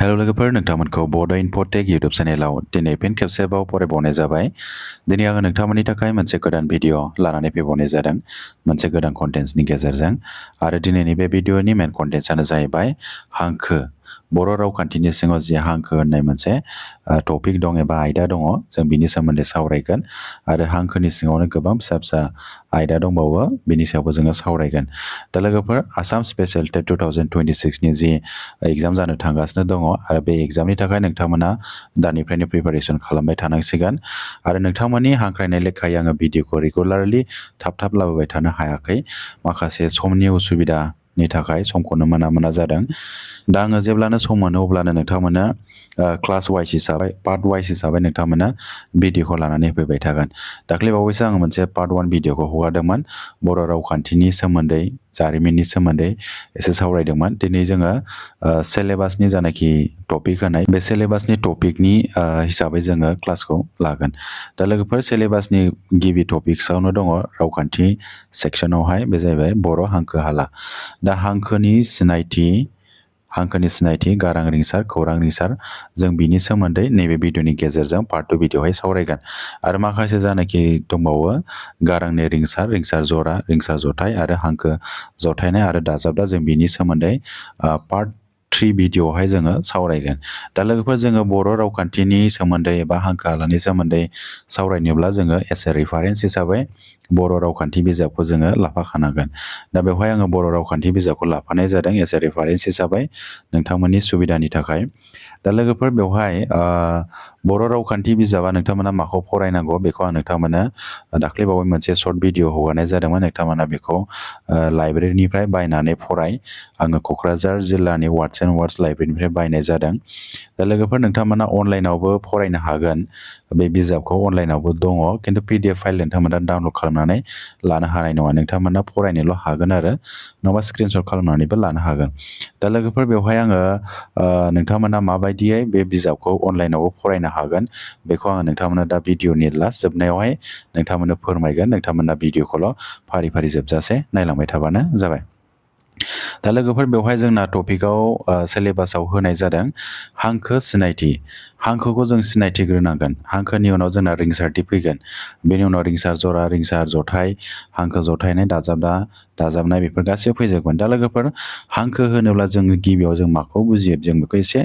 Hello लोगोफोर नोंथांमोनखौ बड' इनफ'टेक YouTube चेनेलाव दिनै फिन खेबसेबाव फरायबावनाय जाबाय। दिनै आङो नोंथांमोननि थाखाय मोनसे गोदान भिडिअ लानानै फैबावनाय जादों मोनसे गोदान कन्टेन्ट्सनि गेजेरजों। आरो दिनैनि बे भिडिअनि मेन कन्टेन्ट्सआनो जाहैबाय हांखो। बर' रावखान्थिनि सिङाव जि हांखो होननाय मोनसे टपिक दं एबा आयदा दङ, जों बिनि सोमोन्दै सावरायगोन। आरो हांखोनि सिङावनो गोबां फिसा फिसा आयदा दंबावो, बिनि सायावबो जोङो सावरायगोन। दा लोगोफोर, आसाम स्पेशल टेट 2026नि जि एग्जाम जानो थांगासिनो दङ आरो बे एग्जामनि थाखाय नोंथांमोना दानिफ्रायनो प्रिपारेसन खालामबाय थानांसिगोन। आरो नोंथांमोननि हांख्रायनाय लेखायै आङो भिडिअखौ रेगुलारलि थाब लाबोबाय थानो हायाखै, माखासे समनि उसुबिदानि थाखाय समखौनो मोना जादों। दा आङो जेब्लानो सम मोनो अब्लानो नोंथांमोना क्लास वाइज हिसाबै पार्ट वाइज हिसाबै नोंथांमोना भिडिअखौ लानानै फैबाय थागोन। दाख्लै बावैसो आङो मोनसे पार्ट 1 भिडिअखौ हगारदोंमोन, बर' रावखान्थिनि सोमोन्दै, जारिमिननि सोमोन्दै एसे सावरायदोंमोन। दिनै जोङो सिलेबासनि जानाखि टपिक होनाय, बे सिलेबासनि टपिकनि हिसाबै जोङो क्लासखौ लागोन। दा लोगोफोर, सिलेबासनि गिबि टपिक्सआवनो दङ रावखान्थि सेक्सनावहाय, बे जाहैबाय बर' हांखो हाला। दा हांखोनि सिनायथि, गारां रिंसार, खौरां रिंसार, जों बिनि सोमोन्दै नैबे भिडिअनि गेजेरजों पार्ट 2 भिडिअहाय सावरायगोन। आरो माखासे जानाखि दंबावो गारांनि रिंसार, रिंसार जरा, रिंसार जथाय आरो हांखो जथायनाय आरो दाजाबदा, जों बिनि सोमोन्दै पार्ट 3 भिडिअआवहाय जोङो सावरायगोन। दा लोगोफोर, जोङो बर' रावखान्थिनि सोमोन्दै एबा हांखो हालानि सोमोन्दै सावरायनोब्ला जोङो एस ए रेफारेन्स हिसाबै बर' रावखान्थि बिजाबखौ जोङो लाफाखानांगोन। दा बेवहाय आङो बर' रावखान्थि बिजाबखौ लाफानाय जादों एस ए रेफारेन्स हिसाबै, नोंथांमोननि सुबिदानि थाखाय। दा लोगोफोर, बेवहाय बर' रावखान्थि बिजाबा नोंथांमोना माखौ फरायनांगौ बेखौ आं नोंथांमोना दाख्लैबावै मोनसे सर्ट भिडिअ हगारनाय जादोंमोन। नोंथांमोना बेखौ लाइब्रेरिनिफ्राय बायनानै फराय। आङो क'क्राझार जिल्लानि वार्डस एन्ड वार्ड्स लाइब्रेरिनिफ्राय बायनाय जादों। दा लोगोफोर, नोंथांमोना अनलाइनावबो फरायनो हागोन, बे बिजाबखौ अनलाइनावबो दङ, खिन्थु PDF फाइल नोंथांमोना डाउनलड खालामनानै लानो हानाय नङा। नोंथांमोना फरायनोल' हागोन आरो नङाबा स्क्रिनशट खालामनानैबो लानो हागोन। दा लोगोफोर, बेवहाय आङो नोंथांमोना माबायदियै बे बिजाबखौ अनलाइनावबो फरायनो हागोन बेखौ आङो नोंथांमोना दा भिडिअनि लास्ट जोबनायावहाय नोंथांमोननो फोरमायगोन। नोंथांमोना भिडिअखौल' फारि जोबजासे नायलांबाय थाबानो जाबाय। दा लोगोफोर, बेवहाय जोंना टपिकआव सिलेबासाव होनाय जादों हांखो सिनायथि। हांखोखौ जों सिनायथिग्रोनांगोन। हांखोनि उनाव जोंना रिंसारथि फैगोन, बेनि उनाव रिंसार जरा, रिंसार जथाय, हांखो जथायनाय, दाजाबनाय, बेफोर गासैबो फैजोबगोन। दा लोगोफोर, हांखो होनोब्ला जों गिबियाव जों माखौ बुजियो जों बेखौ एसे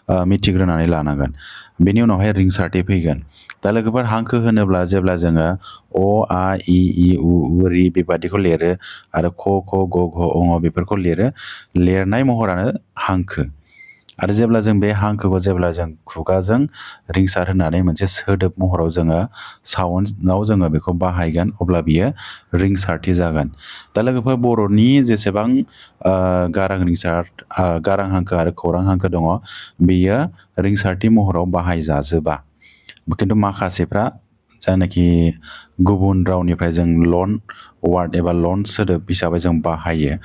मिथिग्रोनानै लानांगोन। बेनि उनावहाय रिंसारथि फैगोन। दा लोगोफोर, हांखो होनोब्ला जेब्ला जोङो अ, आ, इ, उ, रि बेबादिखौ लिरो आरो ख, ख, ग, घ, ङ बेफोरखौ लिरो, लिरनाय महरानो हांखो। आरो जेब्ला जों बे हांखोखौ जेब्ला जों खुगाजों रिंसार होनानै मोनसे सोदोब महराव जोङो साउन्डआव जोङो बेखौ बाहायगोन, अब्ला बियो रिंसारथि जागोन। दा लोगोफोर, बर'नि जेसेबां गारां हांखो आरो खौरां हांखो दङ, बेयो रिंसारथि महराव बाहायजाजोबा। खिन्थु माखासेफ्रा जायनाखि गुबुन रावनिफ्राय जों लन वार्ड एबा लन सोदोब हिसाबै जों बाहायो,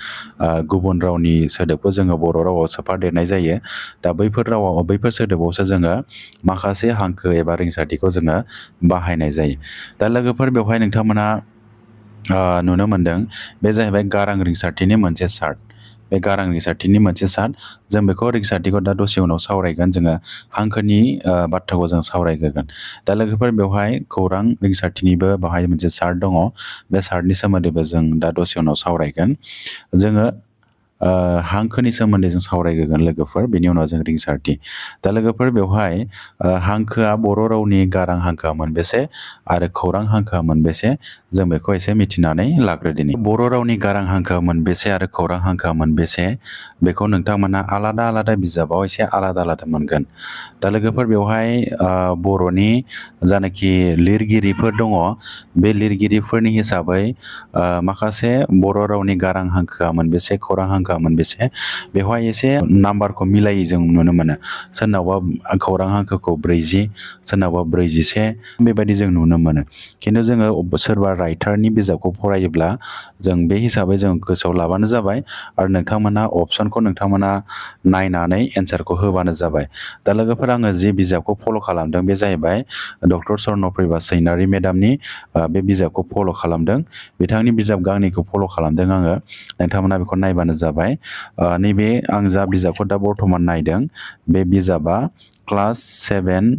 गुबुन रावनि सोदोबखौ जोङो बर' रावाव सोफादेरनाय जायो। दा बैफोर सोदोबावसो जोङो माखासे हांखो एबा रिंसारथिखौ जोङो बाहायनाय जायो। दा लोगोफोर, बेवहाय नोंथांमोना नुनो मोनदों, बे जाहैबाय गारां रिंसारथिनि मोनसे चार्ट। बे गारां रिंसारथिनि मोनसे चार्ट, जों बेखौ रिंसारथिखौ दा दसे उनाव सावरायगोन। जोङो हांखोनि बाथ्राखौ जों सावरायग्रोगोन। दा लोगोफोर, बेवहाय खौरां रिंसारथिनिबो बाहाय मोनसे चार्ट दङ। बे चार्टनि सोमोन्दैबो जों दा दसे उनाव सावरायगोन। जोङो हांखोनि सोमोन्दै जों सावरायग्रोगोन लोगोफोर, बेनि उनाव जों रिंसारथि। दा लोगोफोर, बेवहाय हांखोआ बर' रावनि गारां हांखोआ मोनबेसे आरो खौरां हांखोआ मोनबेसे, जों बेखौ एसे मिथिनानै लाग्रोदिनि। बर' रावनि गारां हांखोआ मोनबेसे आरो खौरां हांखोआ मोनबेसे, बेखौ नोंथांमोना आलादा बिजाबाव एसे आलादा मोनगोन। दा लोगोफोर, बेवहाय बर'नि जानाखि लिरगिरिफोर दङ, बे लिरगिरिफोरनि हिसाबै माखासे बर' रावनि गारां हांखोआ मोनबेसे, खौरां हांखोआ मोनबेसे, बेवहाय एसे नाम्बारखौ मिलायै जों नुनो मोनो। सोरनावबा खौरां हांखोखौ 40, सोरनावबा 41, बेबायदि जों नुनो मोनो। खिन्थु जोङो सोरबा राइटारनि बिजाबखौ फरायोब्ला जों बे हिसाबै जों गोसोआव लाबानो जाबाय। आरो नोंथांमोना अपसनखौ नोंथांमोना नायनानै एन्सारखौ होबानो जाबाय। दा लोगोफोर, आङो जि बिजाबखौ फल' खालामदों बे जाहैबाय डक्टर स्वर्नप्रिभा सैनारि मेडामनि बे बिजाबखौ फल' खालामदों। बिथांनि बिजाब गांनैखौ फल' खालामदों आङो। नोंथांमोना बेखौ नायबानो जाबाय। जाबाय नैबे आं जा बिजाबखौ दा बर्थमान नायदों बे बिजाबा क्लास 7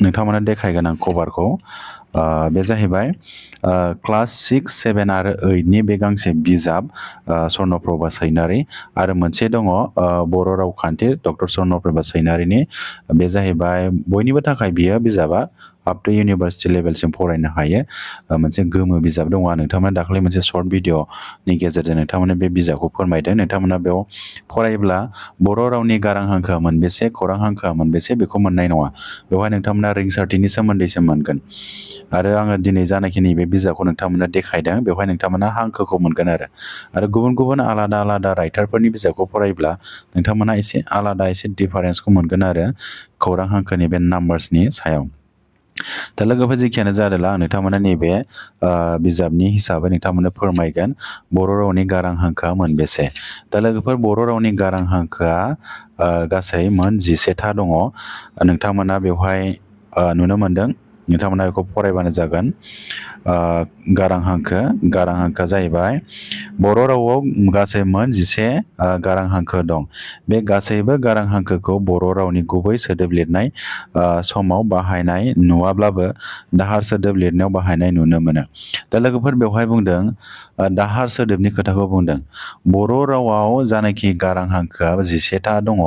नोंथांमोना देखायगोन आं कभारखौ बे जाहैबाय क्लास 6, 7 आरो 8नि बे गांसे बिजाब स्वर्णप्रभा सैनारि आरो मोनसे दङ बर' रावखान्थि डक्टर स्वर्णप्रभा सैनारिनि बे जाहैबाय बयनिबो थाखाय बियो बिजाबा आप टु इउनिभार्सिटि लेभेलसिम फरायनो हायो मोनसे गोमो बिजाब दङ नोंथांमोना दाखालि मोनसे सर्ट भिडिअनि गेजेरजों नोंथांमोना बे बिजाबखौ फोरमायदों नोंथांमोना बेयाव फरायोब्ला बर' रावनि गारां हांखोआ मोनबेसे खौरां हांखोआ मोनबेसे बेखौ मोननाय नङा बेवहाय नोंथांमोना रिंसारथिनि सोमोन्दैसो मोनगोन आरो आङो दिनै जानाखि नैबे बिजाबखौ नोंथांमोना देखायदों बेवहाय नोंथांमोना हांखोखौ मोनगोन आरो गुबुन गुबुन आलादा आलादा राइटारफोरनि बिजाबखौ फरायोब्ला नोंथांमोना एसे आलादा एसे डिफारेन्सखौ मोनगोन आरो खौरां हांखोनि बे नाम्बार्सनि सायाव दा लोगोफोर जेखियानो जादोंला आं नोंथांमोना नैबे बिजाबनि हिसाबै नोंथांमोननो फोरमायगोन बर' रावनि गारां हांखोआ मोनबेसे दा लोगोफोर बर' रावनि गारां हांखोआ गासै मोन 11था दङ नोंथांमोना बेवहाय नुनो मोनदों नोंथांमोना बेखौ फरायबानो जागोन गारां हांखोआ जाहैबाय बर' रावआव गासै मोन 11 गारां हांखो दं बे गासैबो गारां हांखोखौ बर' रावनि गुबै सोदोब लिरनाय समाव बाहायनाय नुवाब्लाबो दाहार सोदोब लिरनायाव बाहायनाय नुनो मोनो दा लोगोफोर बेवहाय बुंदों दाहार सोदोबनि खोथाखौ बुंदों बर' रावआव जानाखि गारां हांखोआ 11था दङ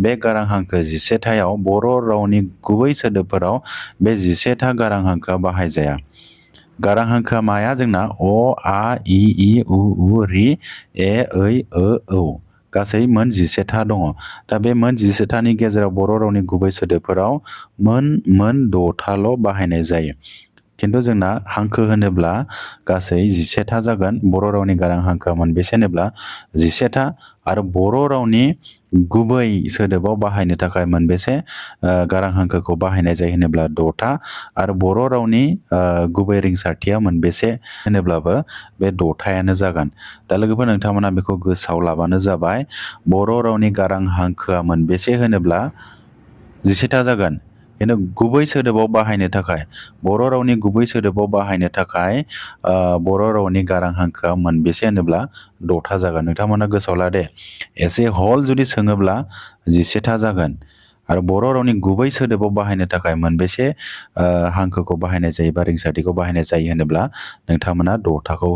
बे गारां हांखो 11थायाव बर' रावनि गुबै सोदोबफोराव बे 11था गारां हांखोआ बाहायजाया गारां हांखोआ माया जोंना अ आ इ ई उ ऊ रि ए ऐ ओ औ गासै मोन 11था दङ दा बे मोन 11थानि गेजेराव बर' रावनि गुबै सोदोबफोराव मोन 6थाल' बाहायनाय जायो खिन्थु जोंना हांखो होनोब्ला गासै 11था जागोन बर' रावनि गारां हांखोआ मोनबेसे होनोब्ला 11था आरो बर' रावनि गुबै सोदोबाव बाहायनो थाखाय मोनबेसे गारां हांखोखौ बाहायनाय जायो होनोब्ला 6था आरो बर' रावनि गुबै रिंसारथिया मोनबेसे होनोब्लाबो बे 6थायानो जागोन दा लोगोफोर नोंथांमोना बेखौ गोसोआव लाबानो जाबाय बर' रावनि गारां हांखोआ मोनबेसे होनोब्ला 11था जागोन खिन्थु गुबै सोदोबाव बाहायनो थाखाय बर' रावनि गुबै सोदोबाव बाहायनो थाखाय बर' रावनि गारां हांखोआ मोनबेसे होनोब्ला 6था जागोन नोंथांमोना गोसोआव ला दे एसे हल जुदि सोङोब्ला 11था जागोन आरो बर' रावनि गुबै सोदोबाव बाहायनो थाखाय मोनबेसे हांखोखौ बाहायनाय जायो बा रिंसारथिखौ बाहायनाय जायो होनोब्ला नोंथांमोना 6थाखौ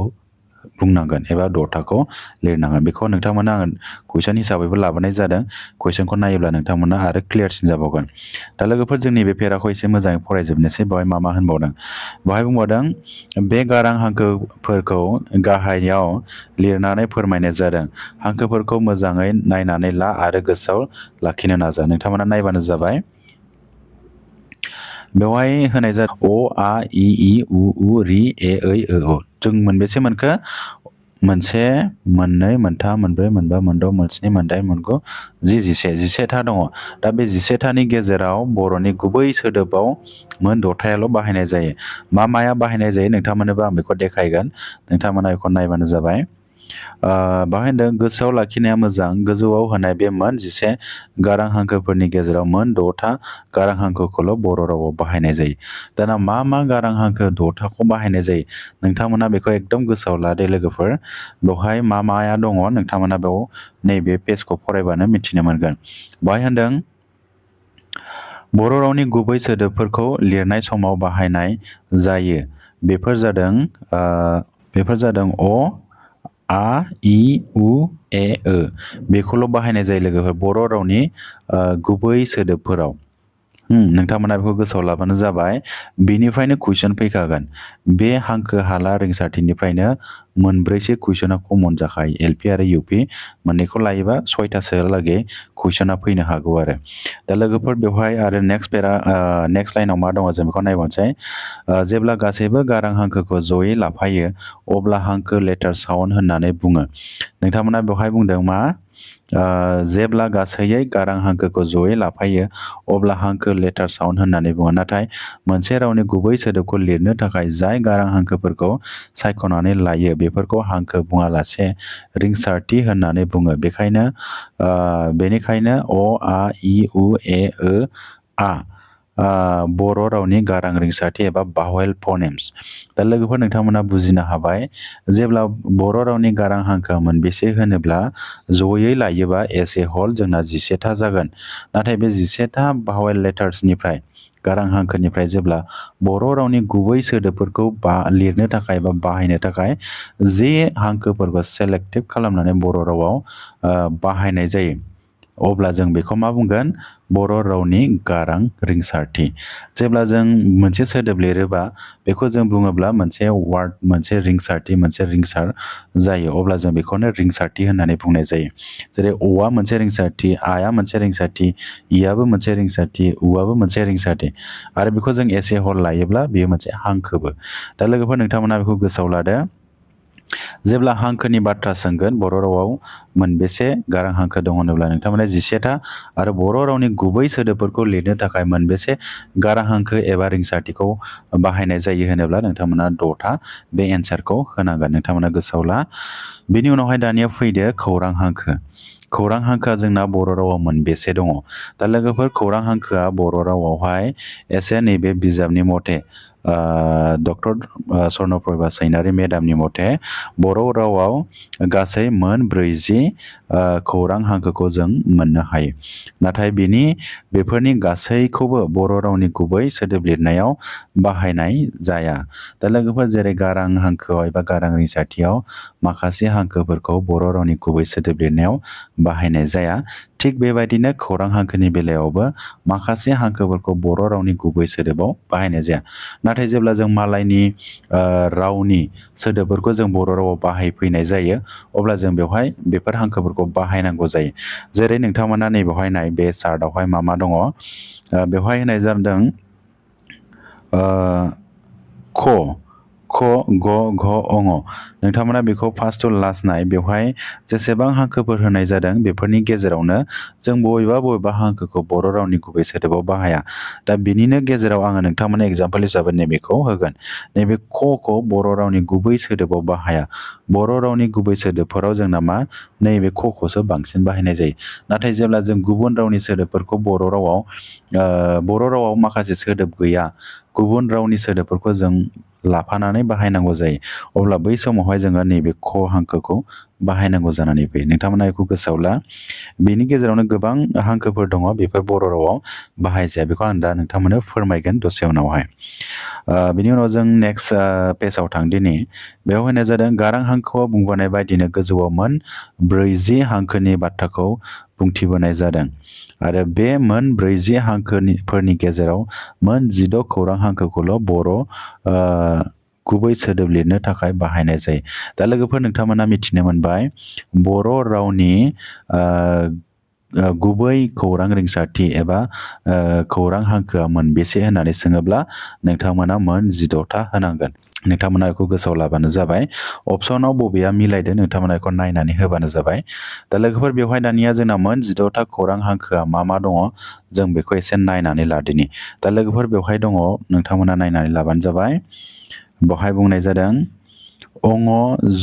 बुंनांगोन एबा 6थाखौ लिरनांगोन बेखौ नोंथांमोना आं कुइसन हिसाबैबो लाबोनाय जादों कुइसनखौ नायोब्ला नोंथांमोना आरो क्लियारसिन जाबावगोन दा लोगोफोर जोंनि बे पेराखौ एसे मोजाङै फरायजोबनोसै बेवहाय मा होनबावदों बेवहाय बुंबावदों बे गारां हांखोफोरखौ गाहायाव लिरनानै फोरमायनाय जादों हांखोफोरखौ मोजाङै नायनानै ला आरो गोसोआव लाखिनो नाजा नोंथांमोना नायबानो जाबाय बेवहाय होनाय जादों अ आ इ ई उ ऊ रि ए ऐ ओ जों मोनबेसे मोनखो मोनसे मोननै मोनथाम मोनब्रै मोनबा मोनद' मोनस्नि मोनदाइन मोनगु 11था दङ दा बे 11थानि गेजेराव बर'नि गुबै सोदोबाव मोन 6थायाल' बाहायनाय जायो माया बाहायनाय जायो नोंथांमोननोबो आं बेखौ देखायगोन नोंथांमोना बेखौ नायबानो जाबाय बाहाय होनदों गोसोआव लाखिनाया मोजां गोजौआव होनाय बे मोन 11 गारां हांखोफोरनि गेजेराव मोन 6था गारां हांखोखौल' बर' रावाव बाहायनाय जायो दाना मा गारां हांखो 6थाखौ बाहायनाय जायो नोंथांमोना बेखौ एकदम गोसोआव लादे लोगोफोर बेवहाय माया दङ नोंथांमोना बेयाव नैबे पेजखौ फरायबानो मिथिनो मोनगोन बाहाय होनदों बर' रावनि गुबै सोदोबफोरखौ लिरनाय समाव बाहायनाय जायो बेफोर जादों अ आ इ उ ए ओ बेखौल' बाहायनाय जायो लोगोफोर बर' रावनि गुबै सोदोबफोराव नोंथांमोना बेखौ गोसोआव लाबानो जाबाय बेनिफ्रायनो कुइसन फैखागोन बे हांखो हाला रिंसारथिनिफ्रायनो मोनब्रैसो कुइसना कमन जाखायो एलपि आरो इउपि मोननैखौ लायोबा 6थासोहालागै कुइसना फैनो हागौ आरो दा लोगोफोर बेवहाय आरो नेक्स्ट लाइनाव मा दङ जों बेखौ नायबावनोसै जेब्ला गासैबो गारां हांखोखौ जयै लाफायो अब्ला हांखो लेटार साउन्ड होननानै बुङो नोंथांमोना बेवहाय बुंदों मा जेब्ला गासैयै गारां हांखोखौ जयै लाफायो अब्ला हांखो लेटार साउन्ड होननानै बुङो नाथाय मोनसे रावनि गुबै सोदोबखौ लिरनो थाखाय जाय गारां हांखोफोरखौ सायख'नानै लायो बेफोरखौ हांखो बुङालासे रिंसारथि होननानै बुङो बेनिखायनो अ आ इ उ ए ओ आ बर' रावनि गारां रिंसारथि एबा भावेल फनेम्स। दा लोगोफोर नोंथांमोना बुजिनो हाबाय जेब्ला बर' रावनि गारां हांखोआ मोनबेसे होनोब्ला जयै लायोबा एस ए हल जोंना 11था जागोन। नाथाय बे 11था भावेल लेटार्सनिफ्राय गारां हांखोनिफ्राय जेब्ला बर' रावनि गुबै सोदोबफोरखौ लिरनो थाखाय बा बाहायनो थाखाय जे हांखोफोरखौ सेलेक्टिभ खालामनानै बर' रावाव बाहायनाय जायो अब्ला जों बेखौ मा बुंगोन बर' रावनि गारां रिंसारथि। जेब्ला जों मोनसे सोदोब लिरोबा बेखौ जों बुङोब्ला मोनसे वार्ड मोनसे रिंसारथि मोनसे रिंसार जायो अब्ला जों बेखौनो रिंसारथि होननानै बुंनाय जायो। जेरै अआ मोनसे रिंसारथि आया मोनसे रिंसारथि इयाबो मोनसे रिंसारथि उआबो मोनसे रिंसारथि आरो बेखौ जों एसे हल लायोब्ला बेयो मोनसे हांखोबो। दा लोगोफोर नोंथांमोना बेखौ गोसोआव लादो जेब्ला हांखोनि बाथ्रा सोंगोन बर' रावाव मोनबेसे गारां हांखो दं होनोब्ला नोंथांमोना 11था आरो बर' रावनि गुबै सोदोबफोरखौ लिरनो थाखाय मोनबेसे गारां हांखो एबा रिंसारथिखौ बाहायनाय जायो होनोब्ला नोंथांमोना 6था बे एन्सारखौ होनांगोन। नोंथांमोना गोसोआव ला। बेनि उनावहाय दानिया फैदो खौरां हांखो। खौरां हांखोआ जोंना बर' रावाव मोनबेसे दङ? दा लोगोफोर खौरां हांखोआ बर' रावावहाय एसे नैबे बिजाबनि मथे डक्टर स्वर्नप्रभा सैनारि मेडामनि मथे बर' रावाव गासै मोन 40 खौरां हांखोखौ जों मोननो हायो। नाथाय बेफोरनि गासैखौबो बर' रावनि गुबै सोदोब लिरनायाव बाहायनाय जाया। दा लोगोफोर जेरै गारां हांखोआव एबा गारां रिंसारथियाव माखासे हांखोफोरखौ बर' रावनि गुबै सोदोब लिरनायाव बाहायनाय जाया थिग बेबायदिनो खौरां हांखोनि बेलायावबो माखासे हांखोफोरखौ बर' रावनि गुबै सोदोबाव बाहायनाय जाया। नाथाय जेब्ला जों मालायनि रावनि सोदोबफोरखौ जों बर' रावाव बाहायफैनाय जायो अब्ला जों बेवहाय बेफोर हांखोफोरखौ बाहायनांगौ जायो। जेरै नोंथांमोना नैबेवहाय नाय बे चार्टआवहाय मा दङ बेवहाय होनाय जादों ख ग घ अङ। नोंथांमोना बेखौ फार्स्ट टु लास्ट नाय बेवहाय जेसेबां हांखोफोर होनाय जादों बेफोरनि गेजेरावनो जों बबेबा हांखोखौ बर' रावनि गुबै सोदोबाव बाहाया। दा बिनिनो गेजेराव आङो नोंथांमोननो एग्जाम्पल हिसाबै नैबेखौ होगोन। नैबे खखौ बर' रावनि गुबै सोदोबाव बाहाया। बर' रावनि गुबै सोदोबफोराव जोंना मा नैबे खखौसो बांसिन बाहायनाय जायो। नाथाय जेब्ला जों गुबुन रावनि सोदोबफोरखौ बर' रावाव माखासे सोदोब गैया गुबुन रावनि सोदोबफोरखौ जों लाफानानै बाहायनांगौ जायो अब्ला बै समावहाय जोङो नैबे ख हांखोखौ बाहायनांगौ जानानै फैयो। नोंथांमोना बेखौ गोसोआव ला। बेनि गेजेरावनो गोबां हांखोफोर दङ बेफोर बर' रावाव बाहायजाया बेखौ आं दा नोंथांमोननो फोरमायगोन दसे उनावहाय। बिनि उनाव जों नेक्स्ट पेजाव थांदिनि। बेयाव होनाय जादों गारां हांखोआव बुंबोनाय बायदिनो गोजौआव मोन 40 हांखोनि बाथ्राखौ बुंथिबोनाय जादों आरो बे मोन 40 हांखोफोरनि गेजेराव मोन 16 खौरां हांखोखौल' बर' गुबै सोदोब लिरनो थाखाय बाहायनाय जायो। दा लोगोफोर नोंथांमोना मिथिनो मोनबाय बर' रावनि गुबै खौरां रिंसारथि एबा खौरां हांखोआ मोनबेसे होननानै सोङोब्ला नोंथांमोना मोन 16था होनांगोन। नोंथांमोना बेखौ गोसोआव लाबानो जाबाय। अपसनाव बबेया मिलायदो नोंथांमोना बेखौ नायनानै होबानो जाबाय। दा लोगोफोर बेवहाय दानिया जोंना मोन 16था खौरां हांखोआ मा दङ जों बेखौ एसे नायनानै लादिनि। दा लोगोफोर बेवहाय दङ नोंथांमोना नायनानै लाबानो जाबाय। बेवहाय बुंनाय जादों अङ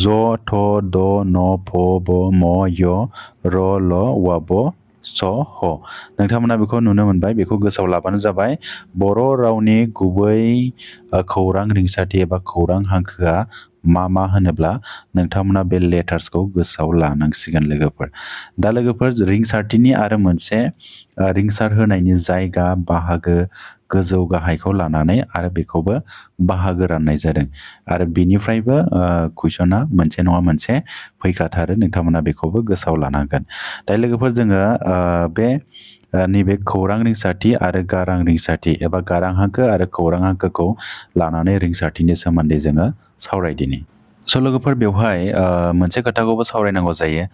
ज थ द न फ ब म य र ल व ब स ह। नोंथांमोना बेखौ नुनो मोनबाय बेखौ गोसोआव लाबानो जाबाय। बर' रावनि गुबै खौरां रिंसारथि एबा खौरां हांखोआ मा होनोब्ला नोंथांमोना बे लेटार्सखौ गोसोआव लानांसिगोन लोगोफोर। दा लोगोफोर रिंसारथिनि आरो मोनसे रिंसार होनायनि जायगा बाहागो गोजौ गाहायखौ लानानै आरो बेखौबो बाहागो राननाय जादों आरो बिनिफ्रायबो कुइसना मोनसे नङा मोनसे फैखाथारो नोंथांमोना बेखौबो गोसोआव लानांगोन। दा लोगोफोर जोङो बे नैबे खौरां रिंसारथि आरो गारां रिंसारथि एबा गारां हांखो आरो खौरां हांखोखौ लानानै रिंसारथिनि सोमोन्दै जोङो सावरायदिनि। स' लोगोफोर बेवहाय मोनसे खोथाखौबो सावरायनांगौ जायो।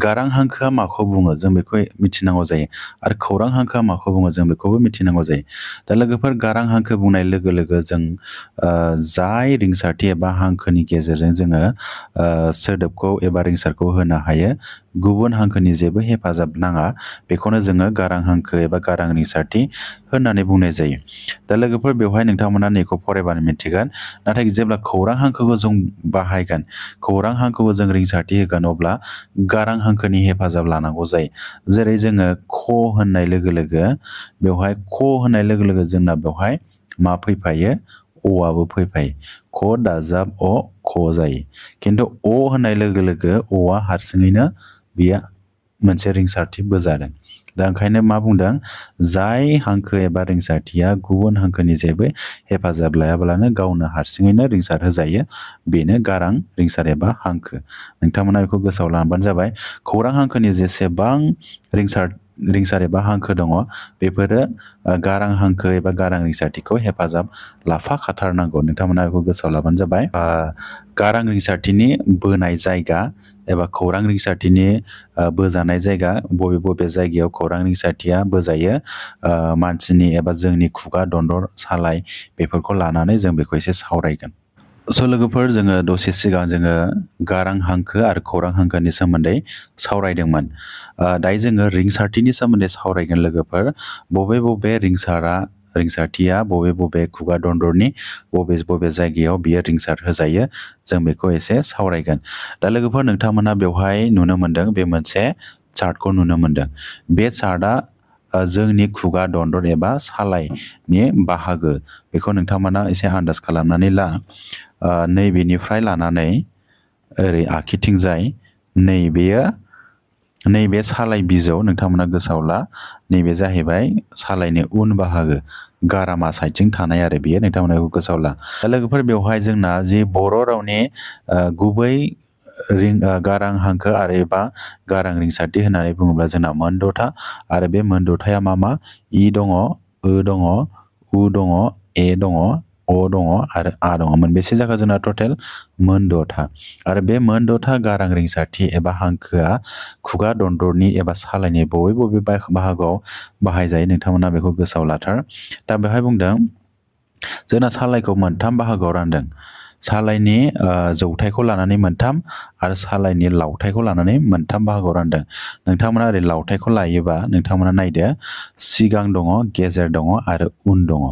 गारां हांखोआ माखौ बुङो जों बेखौ मिथिनांगौ जायो आरो खौरां हांखोआ माखौ बुङो जों बेखौबो मिथिनांगौ जायो। दा लोगोफोर गारां हांखो बुंनाय लोगो लोगो जों जाय रिंसारथि एबा हांखोनि गेजेरजों जोङो सोदोबखौ एबा रिंसारखौ होनो हायो गुबुन हांखोनि जेबो हेफाजाब नाङा बेखौनो जोङो गारां हांखो एबा गारां रिंसारथि होननानै बुंनाय जायो। दा लोगोफोर बेवहाय नोंथांमोना नैखौ फरायबानो मिथिगोन। नाथाय जेब्ला खौरां हांखोखौ जों बाहायगोन खौरां हांखोखौ जों रिंसारथि होगोन अब्ला गारां हांखोनि हेफाजाब लानांगौ जायो जेरै जोङो ख होननाय लोगो लोगो बेवहाय ख होननाय लोगो लोगो जोंना बेवहाय मा फैफायो अआबो फैफायो ख दाजाब अ ख जायो खिन्थु अ होननाय लोगो लोगो अआ हारसिङैनो बियो मोनसे रिंसारथि बोजादों दा ओंखायनो मा बुंदों जाय हांखो एबा रिंसारथिया गुबुन हांखोनि जेबो हेफाजाब लायाब्लानो गावनो हारसिङैनो रिंसार होजायो बेनो गारां रिंसार एबा हांखो नोंथांमोना बेखौ गोसोआव लाबानो जाबाय खौरां हांखोनि जेसेबां रिंसार एबा हांखो दङ बेफोरो गारां हांखो एबा गारां रिंसारथिखौ हेफाजाब लाफाखाथारनांगौ नोंथांमोना बेखौ गोसोआव लाबानो जाबाय गारां रिंसारथिनि बोनाय जायगा एबा खौरां रिंसारथिनि बोजानाय जायगा बबे बबे जायगायाव खौरां रिंसारथिया बोजायो मानसिनि एबा जोंनि खुगा दन्दर सालाय बेफोरखौ लानानै जों बेखौ एसे सावरायगोन स' लोगोफोर जोङो दसे सिगां जोङो गारां हांखो आरो खौरां हांखोनि सोमोन्दै सावरायदोंमन दायो जोङो रिंसारथिनि सोमोन्दै सावरायगोन लोगोफोर बबे बबे रिंसारथिया बबे बबे खुगा दन्दरनि बबे बबे जायगायाव बियो रिंसार होजायो जों बेखौ एसे सावरायगोन दा लोगोफोर नोंथांमोना बेवहाय नुनो मोनदों बे मोनसे चार्टखौ नुनो मोनदों बे चार्टआ जोंनि खुगा दन्दर एबा सालायनि बाहागो बेखौ नोंथांमोना एसे आन्दाज खालामनानै ला नैबेनिफ्राय लानानै ओरै आखिथिंजाय नैबे सालाय बिजौ नोंथांमोना गोसोआव ला नैबे जाहैबाय सालायनि उन बाहागो गारामा साइडथिं थानाय आरो बियो नोंथांमोना बेखौ गोसोआव ला दा लोगोफोर बेवहाय जोंना जि बर' रावनि गुबै गारां हांखो आरो एबा गारां रिंसारथि होननानै बुङोब्ला जोंना मोनद'था आरो बे मोनद'थाया मा इ दङ दङ उ दङ ए दङ अ दङ आरो आ दङ मोनबेसे जाखो जोंना टटेल मोनद'था आरो बे मोनद'था गारां रिंसारथि एबा हांखोआ खुगा दन्दरनि एबा सालायनि बबे बबे बाहागोआव बाहायजायो नोंथांमोना बेखौ गोसोआव लाथार दा बेवहाय बुंदों जोंना सालायखौ मोनथाम बाहागोआव रानदों सालायनि जौथायखौ लानानै मोनथाम आरो सालायनि लावथायखौ लानानै मोनथाम बाहागोआव रानदों नोंथांमोना ओरै लावथायखौ लायोबा नोंथांमोना नायदो सिगां दङ गेजेर दङ आरो उन दङ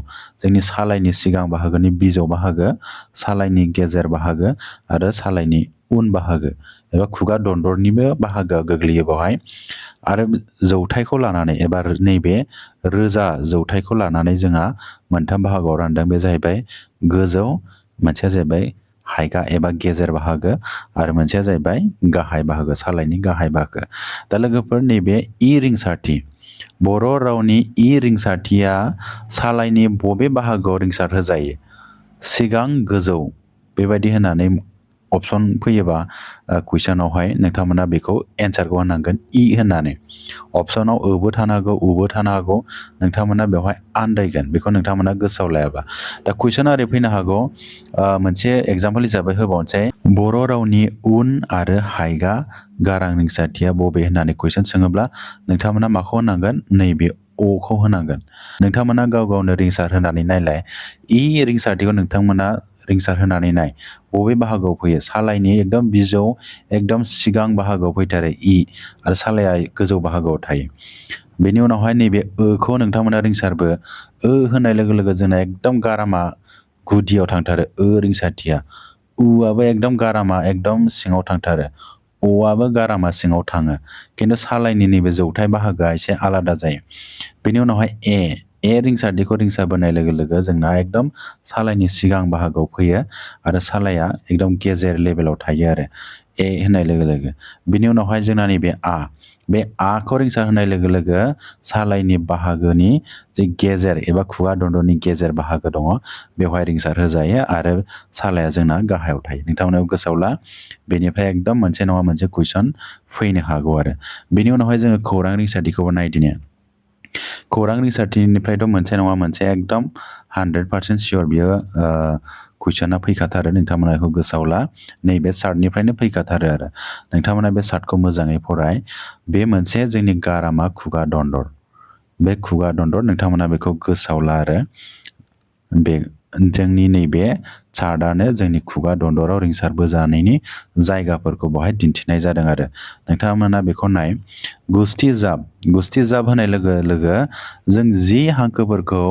जोंनि सालायनि सिगां बाहागोनि बिजौ बाहागो सालायनि गेजेर बाहागो आरो सालायनि उन बाहागो एबा खुगा दन्दरनिबो बाहागोआ गोग्लैयो बेवहाय आरो जौथायखौ लानानै एबा नैबे रोजा जौथायखौ लानानै जोंहा मोनथाम बाहागोआव रानदों बे जाहैबाय गोजौ मोनसेया जाहैबाय हायगा एबा गेजेर बाहागो आरो मोनसेया जाहैबाय गाहाय बाहागो सालायनि गाहाय बाहागो दा लोगोफोर नैबे इ रिंसारथि बर' रावनि इ रिंसारथिया सालायनि बबे बाहागोआव रिंसार होजायो सिगां गोजौ बेबायदि होनानै अपसन फैयोबा कुइसनावहाय नोंथांमोना बेखौ एन्सारखौ होनांगोन इ होननानै अपसनाव ओबो थानो हागौ उबो थानो हागौ नोंथांमोना बेवहाय आन्दायगोन बेखौ नोंथांमोना गोसोआव लायाबा दा कुइसना ओरै फैनो हागौ मोनसे एग्जाम्पल हिसाबै होबावनोसै बर' रावनि उन आरो हायगा गारां रिंसारथिया बबे होननानै कुइसन सोङोब्ला नोंथांमोना माखौ होनांगोन नैबे अखौ होनांगोन नोंथांमोना गाव गावनो रिंसार होनानै नायलाय इ रिंसारथिखौ नोंथांमोना रिंसार होनानै नाय बबे बाहागोआव फैयो सालायनि एकदम बिजौ एकदम सिगां बाहागोआव फैथारो इ आरो सालाया गोजौ बाहागोआव थायो बेनि उनावहाय नैबे खौ नोंथांमोना रिंसारबो होननाय लोगो लोगो जोंना एकदम गारामा गुदियाव थांथारो रिंसारथिया उआबो एकदम गारामा एकदम सिङाव थांथारो अआबो गारामा सिङाव थाङो खिन्थु सालायनि नैबे जौथाय बाहागोआ एसे आलादा जायो बेनि उनावहाय ए रिंसारथिखौ रिंसारबोनाय लोगो लोगो जोंना एकदम सालायनि सिगां बाहागोआव फैयो आरो सालाया एकदम गेजेर लेभेलाव थायो आरो ए होननाय लोगो लोगो बिनि उनावहाय जोंना नैबे बे आखौ रिंसार होनाय लोगो लोगो सालायनि बाहागोनि जे गेजेर एबा खुगा दन्दरनि गेजेर बाहागो दङ बेवहाय रिंसार होजायो आरो सालाया जोंना गाहायाव थायो नोंथांमोनाव गोसोआव ला बेनिफ्राय एकदम मोनसे नङा मोनसे कुइसन फैनो हागौ आरो बेनि उनावहाय जोङो खौरां रिंसारथिखौबो नायदिनो खौरां रिंसारथिनिफ्रायथ' मोनसे नङा मोनसे एकदम 100% सियर बियो कुइसना फैखाथारो नोंथांमोना बेखौ गोसोआव ला नैबे चार्टनिफ्रायनो फैखाथारो आरो नोंथांमोना बे चार्टखौ मोजाङै फराय बे मोनसे जोंनि गारामा खुगा दन्दर बे खुगा दन्दर नोंथांमोना बेखौ गोसोआव ला आरो बे जोंनि नैबे चार्टआनो जोंनि खुगा दन्दराव रिंसार बोजानायनि जायगाफोरखौ बेवहाय दिन्थिनाय जादों आरो नोंथांमोना बेखौ नाय गुस्थि जाब होनाय लोगो लोगो जों जि हांखोफोरखौ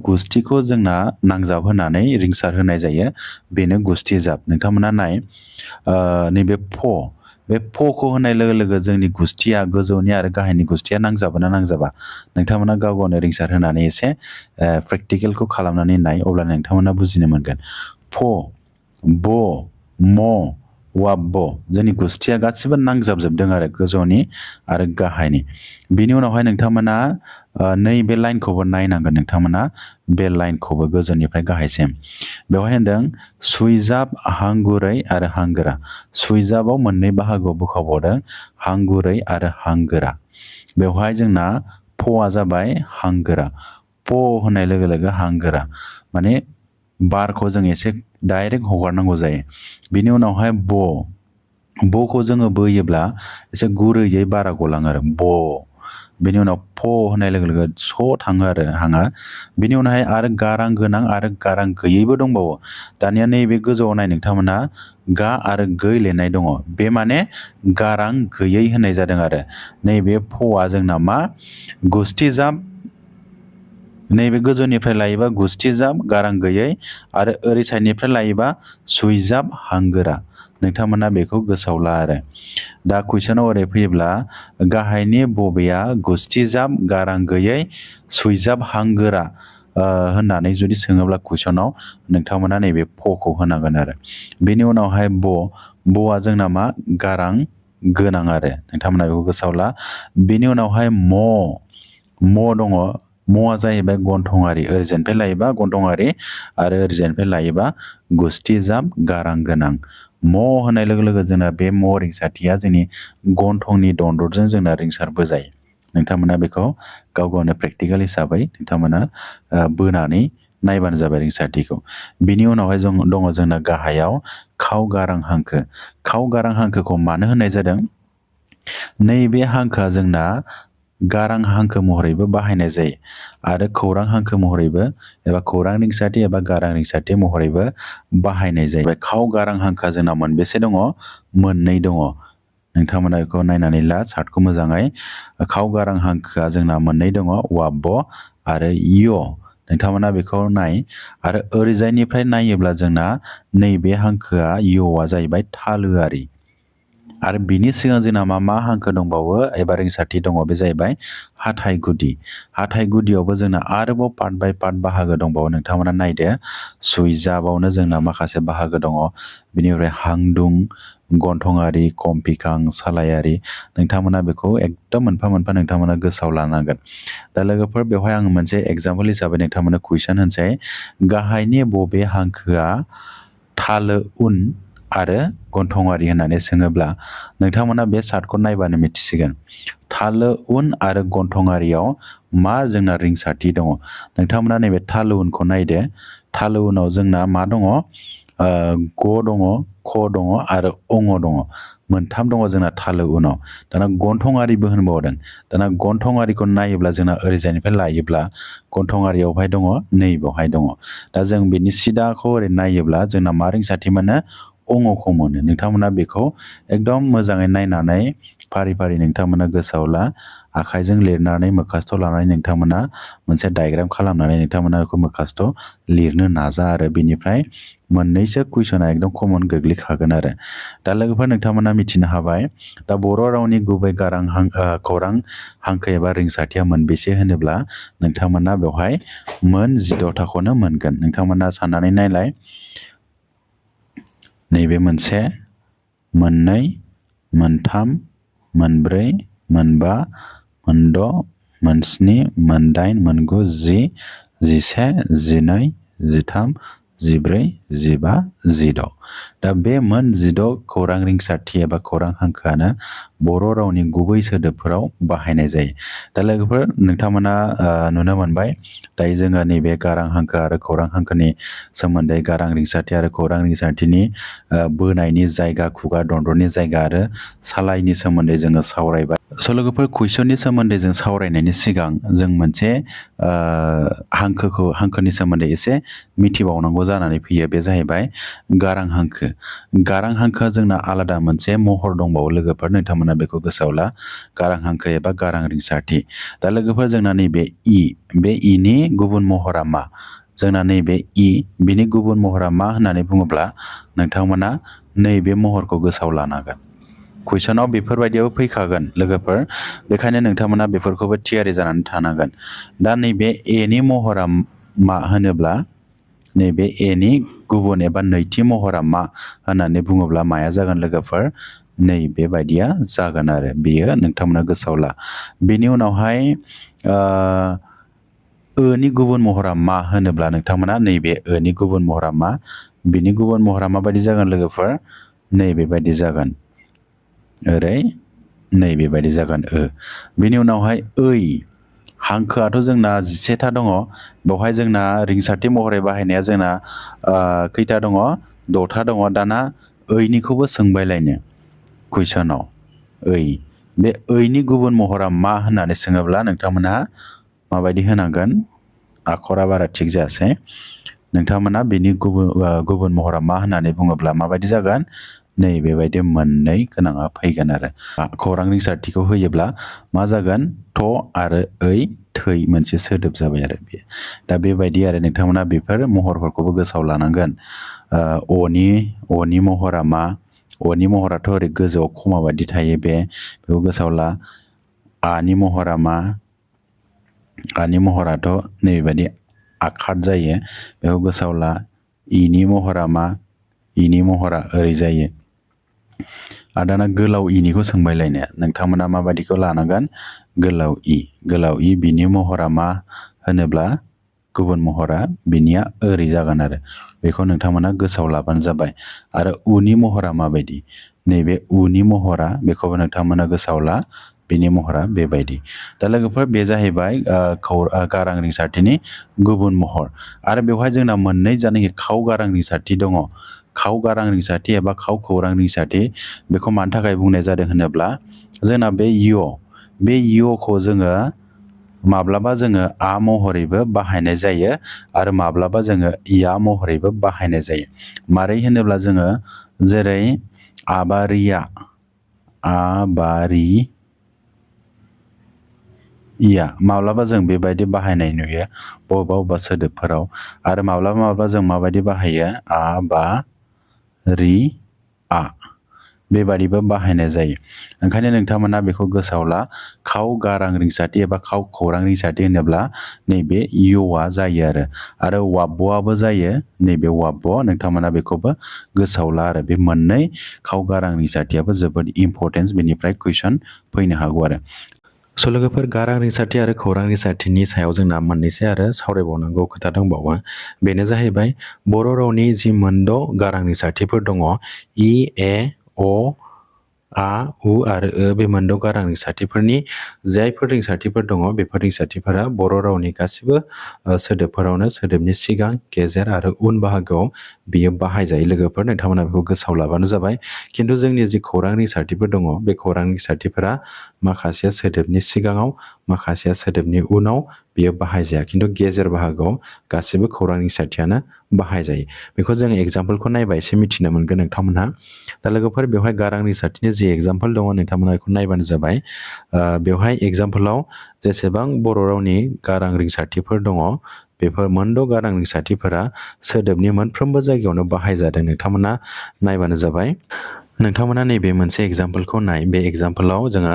गुस्थिखौ जोंना नांजाब होनानै रिंसार होनाय जायो बेनो गुस्थि जाब नोंथांमोना नाय नैबे बे फ'खौ होनाय लोगो लोगो जोंनि गुस्थिया गोजौनि आरो गाहायनि गुस्थिया नांजाबोना नांजाबा नोंथांमोना गाव गावनो रिंसार होनानै एसे प्रेक्टिकेलखौ खालामनानै नाय अब्ला नोंथांमोना बुजिनो मोनगोन फ ब म वाब जोंनि गुस्थिया गासिबो नांजाबजोबदों आरो गोजौनि आरो गाहायनि बिनि उनावहाय नोंथांमोना नैबे लाइनखौबो नायनांगोन नोंथांमोना बे लाइनखौबो गोजौनिफ्राय गाहायसिम बेवहाय होनदों सुइजाब हांगुरै आरो हांगोरा सुइजाबाव मोननै बाहागोआव बोखावबावदों हांगुरै आरो हांगोरा बेवहाय जोंना फ'आ जाबाय हांगोरा प होननाय लोगो लोगो हांगोरा माने बारखौ जों एसे डाइरेक्ट हगारनांगौ जायो बिनि उनावहाय ब'खौ जोङो बोयोब्ला एसे गुरैयै बारा गलाङो आरो बेनि उनाव फ होननाय लोगो लोगो स थाङो आरो हाङा बिनि उनावहाय आरो गारां गोनां आरो गारां गैयैबो दंबावो दानिया नैबे गोजौआव नाय नोंथांमोना गा आरो गै लिरनाय दङ बे माने गारां गैयै होननाय जादों आरो नैबे फ'आ जोंना मा गुस्थि जाब नैबे गोजौनिफ्राय लायोबा गुस्थि जाब गारां गैयै आरो ओरै साइडनिफ्राय लायोबा सुइजाब हांगोरा नोंथांमोना बेखौ गोसोआव ला आरो दा कुइसनाव ओरै फैयोब्ला गाहायनि बबेया गुस्थि जाब गारां गैयै सुइजाब हांगोरा होननानै जुदि सोङोब्ला कुइसनाव नोंथांमोना नैबे फ'खौ होनांगोन आरो बेनि उनावहाय ब'आ जोंना मा गारां गोनां आरो नोंथांमोना बेखौ गोसोआव ला बेनि उनावहाय म दङ म'आ जाहैबाय गन्थंआरि ओरैजायनिफ्राय लायोबा गन्थंआरि आरो ओरैजायनिफ्राय लायोबा गुस्थि जाब गारां गोनां म होनाय लोगो लोगो जोंना बे म रिंसारथिया जोंनि गन्थंनि दन्दरजों जोंना रिंसार बोजायो नोंथांमोना बेखौ गाव गावनो प्रेक्टिकेल हिसाबै नोंथांमोना बोनानै नायबानो जाबाय रिंसारथिखौ बिनि उनावहाय दङ जोंना गाहायाव खाव गारां हांखोखौ मानो होननाय जादों नैबे हांखोआ जोंना गारां हांखो महरैबो बाहायनाय जायो आरो खौरां हांखो महरैबो एबा खौरां रिंसारथि एबा गारां रिंसारथि महरैबो बाहायनाय जायो खाव गारां हांखोआ जोंना मोनबेसे दङ मोननै दङ नोंथांमोना बेखौ नायनानै ला चार्टखौ मोजाङै खाव गारां हांखोआ जोंना मोननै दङ वाब आरो य नोंथांमोना बेखौ नाय आरो ओरैजायनिफ्राय नायोब्ला जोंना नैबे हांखोआ य'आ जाहैबाय थालोआरि आरो बिनि सिगां जोंना मा हांखो दंबावो एबा रिंसारथि दङ बे जाहैबाय हाथाइ गुदियावबो जोंना आरोबाव पार्ट बाय पार्ट बाहागो दंबावो नोंथांमोना नायदो सुइजाबावनो जोंना माखासे बाहागो दङ बिनिफ्राय हांदुं गन्थंआरि कम्पिखां सालायारि नोंथांमोना बेखौ एकदम मोनफा मोनफा नोंथांमोना गोसोआव लानांगोन दा लोगोफोर बेवहाय आङो मोनसे एग्जाम्पल हिसाबै नोंथांमोननो कुइसन होनसै गाहायनि बबे हांखोआ थालो उन आरो गन्थंआरि होननानै सोङोब्ला नोंथांमोना बे चार्टखौ नायबानो मिथिसिगोन थालो उन आरो गन्थंआरियाव मा जोंना रिंसारथि दङ नोंथांमोना नैबे थालो उनखौ नायदो थालो उनाव जोंना मा दङ ग दङ ख दङ आरो अङ दङ मोनथाम दङ जोंना थालो उनाव दाना गन्थंआरिबो होनबावदों दाना गन्थंआरिखौ नायोब्ला जोंना ओरैजायनिफ्राय लायोब्ला गन्थंआरियावहाय दङ नैबावहाय दङ दा जों बिनि सिदाखौ ओरै नायोब्ला जोंना मा रिंसारथि मोनो अङखौ मोनो नोंथांमोना बेखौ एकदम मोजाङै नायनानै फारि फारि नोंथांमोना गोसोआव ला आखाइजों लिरनानै मोखास्थ' लानानै नोंथांमोना मोनसे डायग्राम खालामनानै नोंथांमोना बेखौ मोखास्थ' लिरनो नाजा आरो बिनिफ्राय मोननैसो कुइसना एकदम कमन गोग्लैखागोन आरो दा लोगोफोर नोंथांमोना मिथिनो हाबाय दा बर' रावनि गुबै खौरां हांखो एबा रिंसारथिया मोनबेसे होनोब्ला नोंथांमोना बेवहाय मोन 16थाखौनो मोनगोन नोंथांमोना साननानै नायलाय नैबे मोनसे मोननै मोनथाम मोनब्रै मोनबा मोनद' मोनस्नि मोनदाइन मोनगु 10 11 12 13 14 15 16 दा बे मोन 16 खौरां रिंसारथि एबा खौरां हांखोआनो बर' रावनि गुबै सोदोबफोराव बाहायनाय जायो। दा लोगोफोर नोंथांमोना नुनो मोनबाय दायो जोङो नैबे गारां हांखो आरो खौरां हांखोनि सोमोन्दै गारां रिंसारथि आरो खौरां रिंसारथिनि बोनायनि जायगा, खुगा दन्दरनि जायगा आरो सालायनि सोमोन्दै जोङो सावरायबाय। स' लोगोफोर कुइसननि सोमोन्दै जों सावरायनायनि सिगां जों मोनसे हांखोनि सोमोन्दै एसे मिथिबावनांगौ जानानै फैयो। बे जाहैबाय गारां हांखो। गारां हांखोआ जोंना आलादा मोनसे महर दंबावो लोगोफोर, नोंथांमोना बेखौ गोसोआव ला। गारां हांखो एबा गारां रिंसारथि। दा लोगोफोर जोंना नैबे बे इनि गुबुन महरा मा? जोंना नैबे बिनि गुबुन महरा मा होननानै बुङोब्ला नोंथांमोना नैबे महरखौ गोसोआव लानांगोन। कुइसनाव बेफोरबायदियाव फैखागोन लोगोफोर, बेखायनो नोंथांमोना बेफोरखौबो थियारि जानानै थानांगोन। दा नैबे एनि महरा मा होनोब्ला नैबे एनि गुबुन एबा नैथि महरा मा होननानै बुङोब्ला माया जागोन लोगोफोर? नै बेबायदिया जागोन आरो बेयो नोंथांमोना गोसोआव ला। बेनि उनावहाय नि गुबुन महरा मा होनोब्ला नोंथांमोना नैबे नि गुबुन महरा मा? बिनि गुबुन महरा माबायदि जागोन लोगोफोर? नै बेबायदि जागोन। ओरै नै बेबायदि जागोन बिनि उनावहाय हांखोआथ' जोंना 11था दङ। बेवहाय जोंना रिंसारथि महरै बाहायनाया जोंना खैथा दङ? 6था दङ। दाना निखौबो सोंबायलायनो कुइसनाव। बे नि गुबुन महरा मा होननानै सोङोब्ला नोंथांमोनहा माबायदि होनांगोन? आखरा बारा थिग जायासै। नोंथांमोना बेनि गुबुन महरा मा होननानै बुङोब्ला माबायदि जागोन? नै बेबायदि मोननै गोनाङा फैगोन आरो खौरां रिंसारथिखौ होयोब्ला मा जागोन? थ आरो थै मोनसे सोदोब जाबाय आरो बेयो। दा बेबायदि आरो नोंथांमोना बेफोर महरफोरखौबो गोसोआव लानांगोन। अनि महरा मा? अनि महराथ' ओरै गोजौआव खमा बायदि थायो, बेखौ गोसोआव ला। आनि महरा मा? आनि महराथ' नैबायदि आखाद जायो, बेखौ गोसोआव ला। इनि महरा मा? इनि महरा ओरै जायो। दाना गोलाव इनिखौ सोंबायलायनो नोंथांमोना माबायदिखौ लानांगोन? गोलाव इ बिनि महरा मा होनोब्ला गुबुन महरा बिनिया ओरै जागोन आरो बेखौ नोंथांमोना गोसोआव लाबानो जाबाय। आरो उनि महरा माबायदि? नैबे उनि महरा बेखौबो नोंथांमोना गोसोआव ला। बिनि महरा बेबायदि। दा लोगोफोर बे जाहैबाय गारां रिंसारथिनि गुबुन महर। आरो बेवहाय जोंना मोननै जानाखि खाव गारां रिंसारथि दङ। खाव गारां रिंसारथि एबा खाव खौरां रिंसारथि। बेखौ मानि थाखाय बुंनाय जादों होनोब्ला जोंना बे बे खौ जोङो माब्लाबा जोङो आ महरैबो बाहायनाय जायो आरो माब्लाबा जोङो इया महरैबो बाहायनाय जायो। मारै होनोब्ला जोङो जेरै आबारिया माब्लाबा जों बेबायदि बाहायनाय नुयो बबेबा सोदोबफोराव। आरो माब्लाबा जों माबायदि बाहायो? आ बेबादिबो बाहायनाय जायो। ओंखायनो नोंथांमोना बेखौ गोसोआव ला। खाव गारां रिंसारथि एबा खाव खौरां रिंसारथि होनोब्ला नैबे आ जायो आरो वाब्ब'आबो जायो। नैबे वाब्ब' नोंथांमोना बेखौबो गोसोआव ला आरो बे मोननै खाव गारां रिंसारथियाबो जोबोद इम्परटेन्स। बेनिफ्राय कुइसन फैनो हागौ आरो। स' लोगोफोर गारां रिंसारथि आरो खौरां रिंसारथिनि सायाव जोंना मोननैसो आरो सावरायबावनांगौ खोथा दंबावो। बेनो जाहैबाय बर' रावनि जि मोनद' गारां रिंसारथिफोर दङ इ, ए, अ, आ, उ आरो बे मोनद' गारां रिंसारथिफोरनि जायफोर रिंसारथिफोर दङ बेफोर रिंसारथिफोरा बर' रावनि गासिबो सोदोबफोरावनो सोदोबनि सिगां, गेजेर आरो उन बाहागोआव बियो बाहायजायो लोगोफोर। नोंथांमोना बेखौ गोसोआव लाबानो जाबाय। खिन्थु जोंनि जि खौरां रिंसारथिफोर दङ बे खौरां रिंसारथिफोरा माखासेया सोदोबनि सिगाङाव, माखासेया सोदोबनि उनाव बियो बाहायजाया। खिन्थु गेजेर बाहागोआव गासिबो खौरां रिंसारथियानो बाहायजायो। बेखौ जों एग्जाम्पलखौ नायबा एसे मिथिनो मोनगोन नोंथांमोनहा। दा लोगोफोर बेवहाय गारां रिंसारथिनि जि एग्जाम्पल दङ नोंथांमोना बेखौ नायबानो जाबाय। बेवहाय एग्जाम्पलाव जेसेबां बर' रावनि गारां रिंसारथिफोर दङ बेफोर मोनद' गारां रिंसारथिफोरा सोदोबनि मोनफ्रोमबो जायगायावनो बाहायजादों। नोंथांमोना नायबानो जाबाय। नोंथांमोना नैबे मोनसे एग्जाम्पलखौ नाय। बे एग्जाम्पलाव जोङो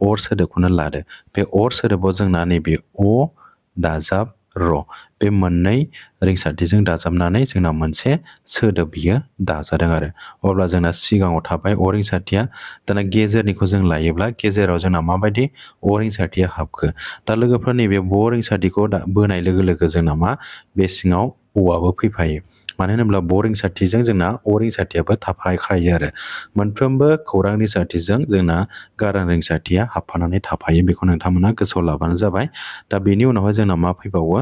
अर सोदोबखौनो लादो। बे अर सोदोबाव जोंना नैबे अ दाजाब र बे मोननै रिंसारथिजों दाजाबनानै जोंना मोनसे सोदोब बियो दाजादों आरो अब्ला जोंना सिगाङाव थाबाय अ रिंसारथिया। दाना गेजेरनिखौ जों लायोब्ला गेजेराव जोंना माबायदि अ रिंसारथिया हाबखो? दा लोगोफोर नैबे ब रिंसारथिखौ बोनाय लोगो लोगो जोंना मा बे सिङाव अआबो फैफायो मानो होनोब्ला ब रिंसारथिजों जोंना अ रिंसारथियाबो थाफाखायो आरो मोनफ्रोमबो खौरां रिंसारथिजों जोंना गारां रिंसारथिया हाबफानानै थाफायो बेखौ नोंथांमोना गोसोआव लाबानो जाबाय दा बेनि उनावहाय जोंना मा फैबावो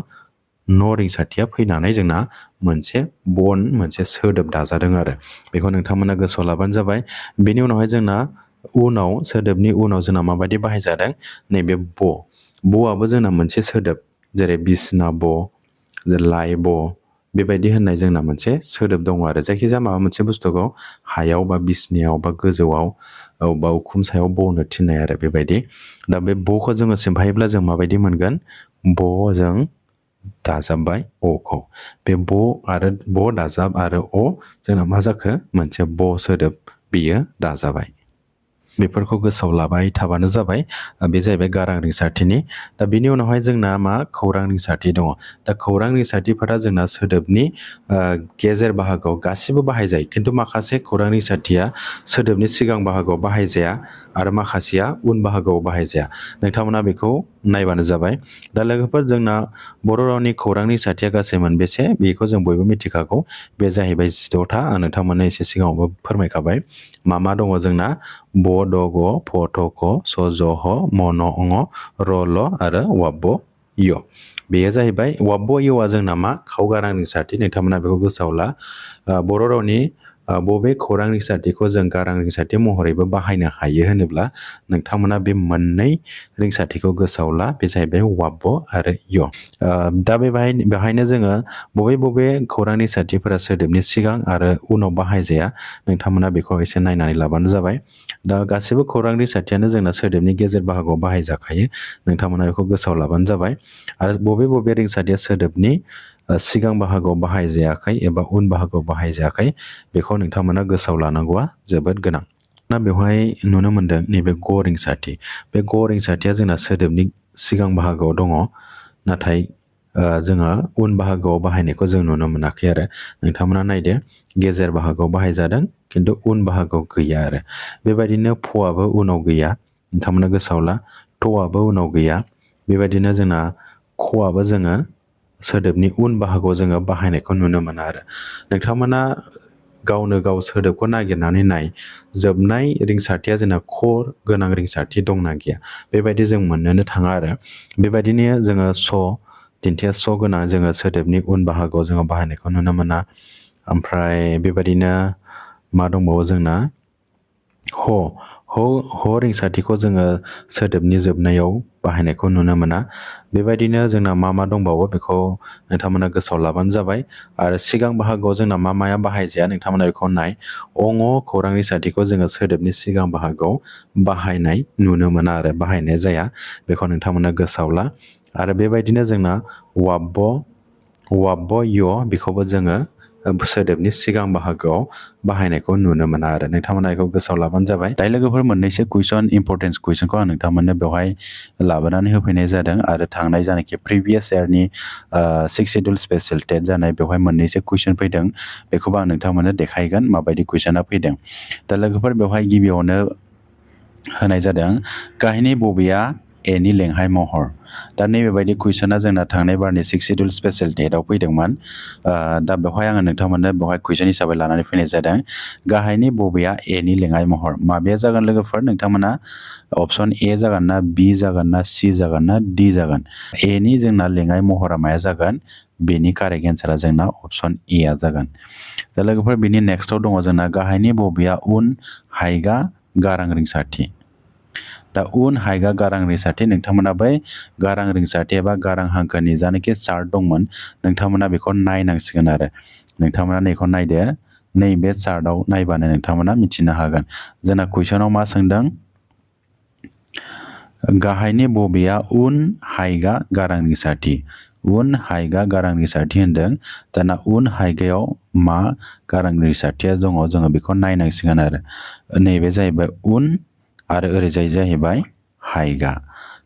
न रिंसारथिया फैनानै जोंना मोनसे सोदोब दाजादों आरो बेखौ नोंथांमोना गोसोआव लाबानो जाबाय बेनि उनावहाय जोंना उनाव सोदोबनि उनाव जोंना माबायदि बाहायजादों नैबे ब'आबो जोंना मोनसे सोदोब जेरै बिसना लाइ बेबायदि होननाय जोंना मोनसे सोदोब दङ आरो जायखिजाया माबा मोनसे बुस्थुखौ हायाव बा बिसनायाव बा गोजौआव बा उखुम सायाव बनो थिननाय आरो बेबायदि दा बे ब'खौ जोङो सिमफायोब्ला जों माबायदि मोनगोन ब'जों दाजाबबाय अखौ बे ब दाजाब आरो अ जोंना मा जाखो मोनसे ब सोदोब बियो दाजाबाय बेफोरखौ गोसोआव लाबाय थाबानो जाबाय बे जाहैबाय गारां रिंसारथिनि दा बेनि उनावहाय जोंना मा खौरां रिंसारथि दङ दा खौरां रिंसारथिफोरा जोंना सोदोबनि गेजेर बाहागोआव गासिबो बाहायजायो खिन्थु माखासे खौरां रिंसारथिया सोदोबनि सिगां बाहागोआव बाहायजाया आरो माखासेया उन बाहागोआव बाहायजाया नोंथांमोना बेखौ नायबानो जाबाय दा लोगोफोर जोंना बर' रावनि खौरां रिंसारथिया गासै मोनबेसे बेखौ जों बयबो मिथिखागौ बे जाहैबाय 16था आं नोंथांमोननो एसे सिगाङावबो फोरमायखाबाय मा दङ जोंना ब द ग फ थ ख स ज ह म न ङ र ल आरो वाब य बेयो जाहैबाय वाब यआ जोंना मा खावगारां रिंसारथि नोंथांमोना बेखौ गोसोआव ला बर' रावनि बबे खौरां रिंसारथिखौ जों गारां रिंसारथि महरैबो बाहायनो हायो होनोब्ला नोंथांमोना बे मोननै रिंसारथिखौ गोसोआव ला बे जाहैबाय वाब आरो य दा बेहायनो जोङो बबे खौरां रिंसारथिफोरा सोदोबनि सिगां आरो उनाव बाहायजाया नोंथांमोना बेखौ एसे नायनानै लाबानो जाबाय दा गासैबो खौरां रिंसारथियानो जोंना सोदोबनि गेजेर बाहागोआव बाहायजाखायो नोंथांमोना बेखौ गोसोआव लाबानो जाबाय आरो बबे रिंसारथिया सोदोबनि सिगां बाहागोआव बाहायजायाखै एबा उन बाहागोआव बाहायजायाखै बेखौ नोंथांमोना गोसोआव लानांगौआ जोबोद गोनां दा बेवहाय नुनो मोनदों नैबे ग रिंसारथि बे ग रिंसारथिया जोंना सोदोबनि सिगां बाहागोआव दङ नाथाय जोङो उन बाहागोआव बाहायनायखौ जों नुनो मोनाखै आरो नोंथांमोना नायदो गेजेर बाहागोआव बाहायजादों खिन्थु उन बाहागोआव गैया आरो बेबायदिनो फआबो उनाव गैया नोंथांमोना गोसोआव ला टआबो उनाव गैया बेबायदिनो जोंना खआबो जोङो सोदोबनि उन बाहागोआव जोङो बाहायनायखौ नुनो मोना आरो नोंथांमोना गावनो गाव सोदोबखौ नागिरनानै नाय जोबनाय रिंसारथिया जोंना ख गोनां रिंसारथि दंना गैया बेबायदि जों मोननोनो थाङा आरो बेबायदिनो जोङो दिन्थिया स गोनां जोङो सोदोबनि उन बाहागोआव जोङो बाहायनायखौ नुनो मोना ओमफ्राय बेबायदिनो मा दंबावो जोंना ह रिंसारथिखौ जोङो सोदोबनि जोबनायाव बाहायनायखौ नुनो मोना बेबायदिनो जोंना मा दंबावो बेखौ नोंथांमोना गोसोआव लाबानो जाबाय आरो सिगां बाहागोआव जोंना माया बाहायजाया नोंथांमोना बेखौ नाय खौरां रिंसारथिखौ जोङो सोदोबनि सिगां बाहागोआव बाहायनाय नुनो मोना आरो बाहायनाय जाया बेखौ नोंथांमोना गोसोआव ला आरो बेबायदिनो जोंना वाब य बेखौबो जोङो सोदोबनि सिगां बाहागोआव बाहायनायखौ नुनो मोना आरो नोंथांमोना बेखौ गोसोआव लाबानो जाबाय दायो लोगोफोर मोननैसो इम्परटेन्स कुइसनखौ आं नोंथांमोननो बेवहाय लाबोनानै होफैनाय जादों आरो थांनाय जानाखि प्रिभियास इयारनि 6 शेड्युल स्पेशल टेट जानाय बेवहाय मोननैसो कुइसन फैदों बेखौबो आं नोंथांमोननो देखायगोन माबायदि कुइसना फैदों दा लोगोफोर बेवहाय गिबियावनो होनाय जादों गाहायनि बबेया एनि लेंहाय महर दा नैबेबायदि कुइसना जोंना थांनाय बारनि 6 शेड्युल स्पेशल टेटआव फैदोंमोन दा बेवहाय आङो नोंथांमोननो बेवहाय कुइसन हिसाबै लानानै फैनाय जादों गाहायनि बबेया एनि लेङाइ महर माबेया जागोन लोगोफोर नोंथांमोना अपसन ए जागोन ना बि जागोन ना सि जागोन ना डि जागोन एनि जोंना लेङाइ महरा माया जागोन बेनि कारेक्ट एन्सारा जोंना अपसन ए आ जागोन दा लोगोफोर बिनि नेक्स्टआव दङ जोंना गाहायनि बबेया उन हायगा गारां रिंसारथि दा उन हायगा गारां रिंसारथि नोंथांमोना बै गारां रिंसारथि एबा गारां हांखोनि जानाखि चार्ट दंमोन नोंथांमोना बेखौ नायनांसिगोन आरो नोंथांमोना नैखौ नायदो नैबे चार्टआव नायबानो नोंथांमोना मिथिनो हागोन जोंना कुइसनाव मा सोंदों गाहायनि बबेया उन हायगा गारां रिंसारथि उन हायगा गारां रिंसारथि होनदों दाना उन हायगायाव मा गारां रिंसारथिया दङ जोङो बेखौ नायनांसिगोन आरो नैबे जाहैबाय उन आरो ओरैजाय जाहैबाय हायगा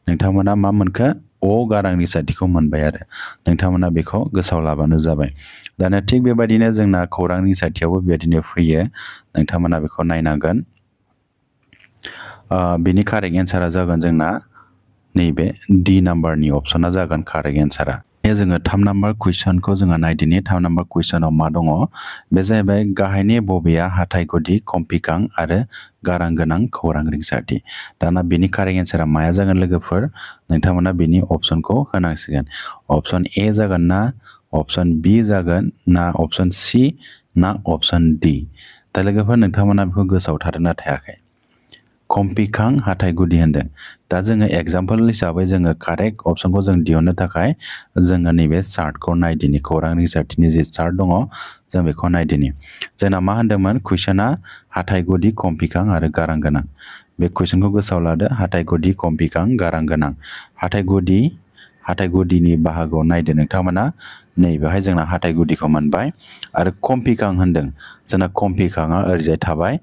नोंथांमोना मा मोनखो अ गारां रिंसारथिखौ मोनबाय आरो नोंथांमोना बेखौ गोसोआव लाबानो जाबाय दाना थिग बेबायदिनो जोंना खौरां रिंसारथियावबो बेबायदिनो फैयो नोंथांमोना बेखौ नायनांगोन बिनि कारेक्ट एन्सारा जागोन जोंना नैबे डि नाम्बारनि अपसना जागोन कारेक्ट एन्सारा जोङो 3 नाम्बार कुइसनखौ जोङो नायदिनि 3 नाम्बार कुइसनाव मा दङ बे जाहैबाय गाहायनि बबेया हाथाइ गुदि कम्पिकां आरो गारां गोनां खौरां रिंसारथि दाना बेनि कारेक्ट एन्सारा माया जागोन लोगोफोर नोंथांमोना बेनि अप्सनखौ होनांसिगोन अप्सन ए जागोन ना अप्सन बी जागोन ना अप्सन सी ना अप्सन डी दा लोगोफोर नोंथांमोना बेखौ गोसोआव थादोंना थायाखै कम्पिकां हाथाइ गुदि होनदों दा जोङो एग्जाम्पल हिसाबै जोङो कारेक्ट अप्सनखौ जों दिहुननो थाखाय जोङो नैबे चार्टखौ नायदिनि खौरां रिंसारथिनि जि चार्ट दङ जों बेखौ नायदिनि जोंना मा होनदोंमोन कुइसना हाथाइ गुदि कम्पिकां आरो गारां गोनां बे कुइसनखौ गोसोआव लादो हाथाइ गुदि कम्पिकां गारां गोनां हाथाइ गुदिनि बाहागोआव नायदो नोंथांमोना नैबेहाय जोंना हाथाइ गुदिखौ मोनबाय आरो कम्पिकां होनदों जोंना कम्पिकाङा ओरैजाय थाबाय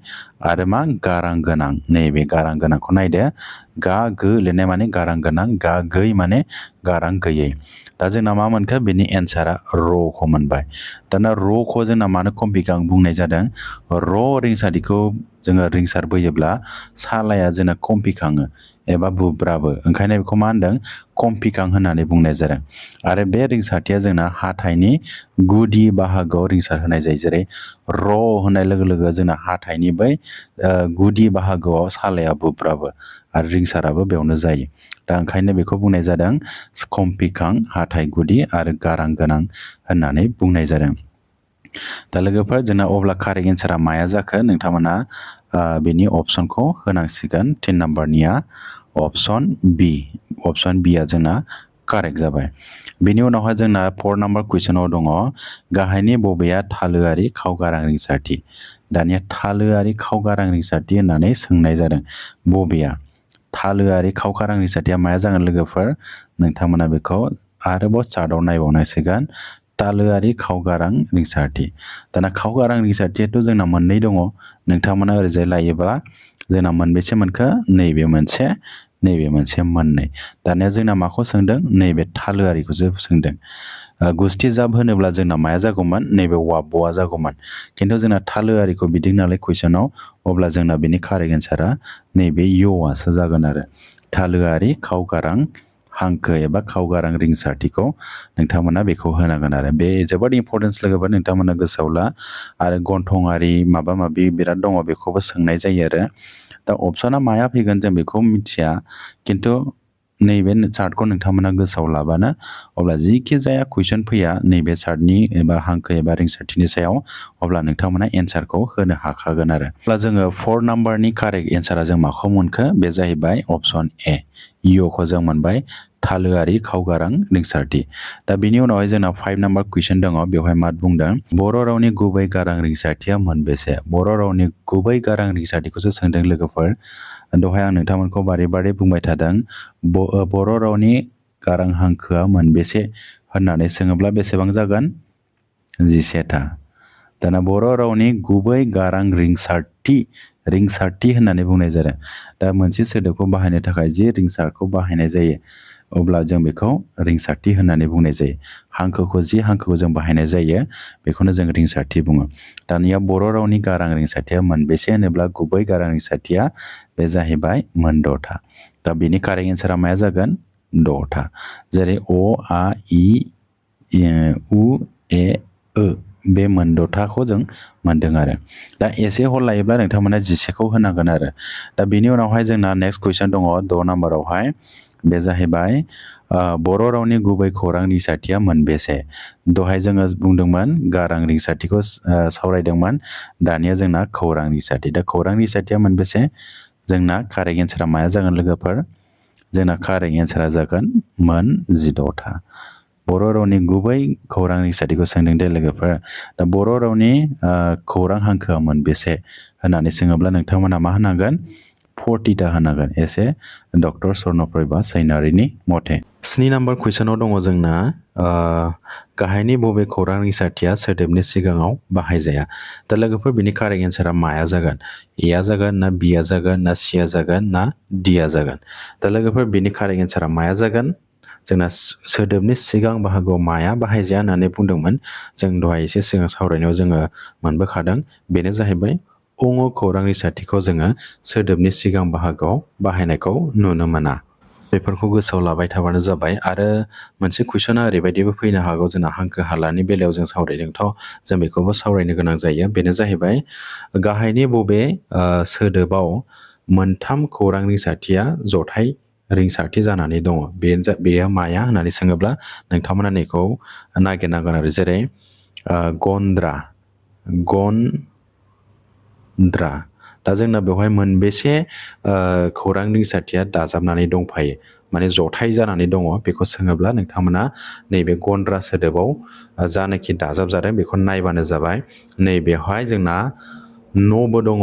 आरो मा गारां गोनां नैबे गारां गोनांखौ नायदो गा गो लिरनाय माने गारां गोनां गा गै माने गारां गैयै दा जोंना मा मोनखो बेनि एन्सारा र'खौ मोनबाय दाना र'खौ जोंना मानो कम्पिकां बुंनाय जादों र' रिंसारथिखौ जोङो रिंसारबोयोब्ला सालाया जोंना कम्पिकाङो एबा बुब्राबो ओंखायनो बेखौ मा होनदों कम्पिकां होननानै बुंनाय जादों आरो बे रिंसारथिया जोंना हाथाइनि गुदि बाहागोआव रिंसार होनाय जायो जेरै र' होननाय लोगो लोगो जोंना हाथाइनि बै गुदि बाहागोआव सालाया बुब्राबो आरो रिंसाराबो बेयावनो जायो दा ओंखायनो बेखौ बुंनाय जादों कम्पिकां हाथाइ गुदि आरो गारां गोनां होननानै बुंनाय जादों दा लोगोफोर जोंना अब्ला कारेक्ट एन्सारा माया जाखो नोंथांमोना बेनि अप्सनखौ होनांसिगोन 3 नाम्बारनिया अप्सन बिया जोंना कारेक्ट जाबाय बेनि उनावहाय जोंना 4 नाम्बार कुइसनाव दङ गाहायनि बबेया थालोआरि खावगारां रिंसारथि दानिया थालोआरि खावगारां रिंसारथि होननानै सोंनाय जादों बबेया थालोआरि खावगारां रिंसारथिया माया जागोन लोगोफोर नोंथांमोना बेखौ आरोबाव चार्टआव नायबावनांसिगोन तालोआरि खावगारां रिंसारथि दाना खावगारां रिंसारथियाथ' जोंना मोननै दङ नोंथांमोना ओरैजाय लायोब्ला जोंना मोनबेसे मोनखो नैबे मोनसे मोननै दानिया जोंना माखौ सोंदों नैबे थालोआरिखौसो सोंदों गुस्थि जाब होनोब्ला जोंना माया जागौमोन नैबे वाब'आ जागौमोन खिन्थु जोंना थालोआरिखौ बिदों नालाय कुइसनाव अब्ला जोंना बेनि कारेक्ट एन्सारा नैबे य'आसो जागोन आरो थालोआरि खावगारां हांखो एबा खावगारां रिंसारथिखौ नोंथांमोना बेखौ होनांगोन आरो बे जोबोद इम्परटेन्स लोगोफोर नोंथांमोना गोसोआव ला आरो गन्थंआरि माबा माबि बिराद दङ बेखौबो सोंनाय जायो आरो दा अपसना माया फैगोन जों बेखौ मिथिया खिन्थु नैबे चार्टखौ नोंथांमोना गोसोआव लाबानो अब्ला जिखि जाया कुइसन फैया नैबे चार्टनि एबा हांखो एबा रिंसारथिनि सायाव अब्ला नोंथांमोना एन्सारखौ होनो हाखागोन आरो अब्ला जोङो 4 नाम्बारनि कारेक्ट एन्सारा जों माखौ मोनखो बे जाहैबाय अप्सन ए इअखौ जों मोनबाय थालोआरि खावगारां रिंसारथि दा बिनि उनावहाय जोंना 5 नाम्बार कुइसन दङ बेवहाय मा बुंदों बर' रावनि गुबै गारां रिंसारथिया मोनबेसे बर' रावनि गुबै गारां रिंसारथिखौसो सोंदों लोगोफोर दहाय आं नोंथांमोनखौ बारे बारे बुंबाय थादों बर' रावनि गारां हांखोआ मोनबेसे होननानै सोङोब्ला बेसेबां जागोन 17था दाना बर' रावनि गुबै गारां रिंसारथि होननानै बुंनाय जादों दा मोनसे सोदोबखौ बाहायनो थाखाय जे रिंसारखौ बाहायनाय जायो अब्ला जों बेखौ रिंसारथि होननानै बुंनाय जायो हांखोखौ जों बाहायनाय जायो बेखौनो जों रिंसारथि बुङो दानिया बर' रावनि गारां रिंसारथिया मोनबेसे होनोब्ला गुबै गारां रिंसारथिया बे जाहैबाय मोनद'था दा बेनि कारेक्ट एन्सारा माया जागोन 6था जेरै अ आ इ उ ए ओ बे मोनद'थाखौ जों मोनदों आरो दा एसे हल लायोब्ला नोंथांमोना 10खौ होनांगोन आरो दा बेनि उनावहाय जोंना नेक्स्ट कुइसन दङ 6 नाम्बारावहाय बे जाहैबाय बर' रावनि गुबै खौरां रिंसारथिया मोनबेसे दहाय जोङो बुंदोंमोन गारां रिंसारथिखौ सावरायदोंमोन दानिया जोंना खौरां रिंसारथि दा खौरां रिंसारथिया मोनबेसे जोंना कारेक्ट एन्सारा माया जागोन लोगोफोर जोंना कारेक्ट एन्सारा जागोन 16था बर' रावनि गुबै खौरां रिंसारथिखौ सोंदों दे लोगोफोर दा बर' रावनि खौरां हांखोआ मोनबेसे होननानै सोङोब्ला नोंथांमोना मा होनांगोन 40था होनांगोन एसे डक्टर स्वर्नप्रभा सैनारिनि मथे 7 नाम्बार कुइसनाव दङ जोंना गाहायनि बबे खौरां रिंसारथिया सोदोबनि सिगाङाव बाहायजाया दा लोगोफोर बिनि कारेक्ट एन्सारा माया जागोन एआ जागोन ना बिआ जागोन ना सिआ जागोन ना डिआ जागोन दा लोगोफोर बिनि कारेक्ट एन्सारा माया जागोन जोंना सोदोबनि सिगां बाहागोआव माया बाहायजाया होननानै बुंदोंमोन जों दहाय एसे सिगां सावरायनायाव जोङो मोनबोखादों बेनो जाहैबाय खौरां रिंसारथिखौ जोङो सोदोबनि सिगां बाहागोआव बाहायनायखौ नुनो मोना बेफोरखौ गोसोआव लाबाय थाबानो जाबाय आरो मोनसे कुइसना ओरैबायदिबो फैनो हागौ जोंना हांखो हालानि बेलायाव जों सावरायदोंथ' जों बेखौबो सावरायनो गोनां जायो बेनो जाहैबाय गाहायनि बबे सोदोबाव मोनथाम खौरां रिंसारथिया जथाय रिंसारथि जानानै दङ बेयो माया होननानै सोङोब्ला नोंथांमोना नैखौ नागिरनांगोन आरो जेरै गन्द्रा गन्द्रा दा जोंना बेवहाय मोनबेसे खौरां रिंसारथिया दाजाबनानै दंफायो माने जथाय जानानै दङ बेखौ सोङोब्ला नोंथांमोना नैबे गन्द्रा सोदोबाव जानाखि दाजाब जादों बेखौ नायबानो जाबाय नैबेवहाय जोंना न'बो दङ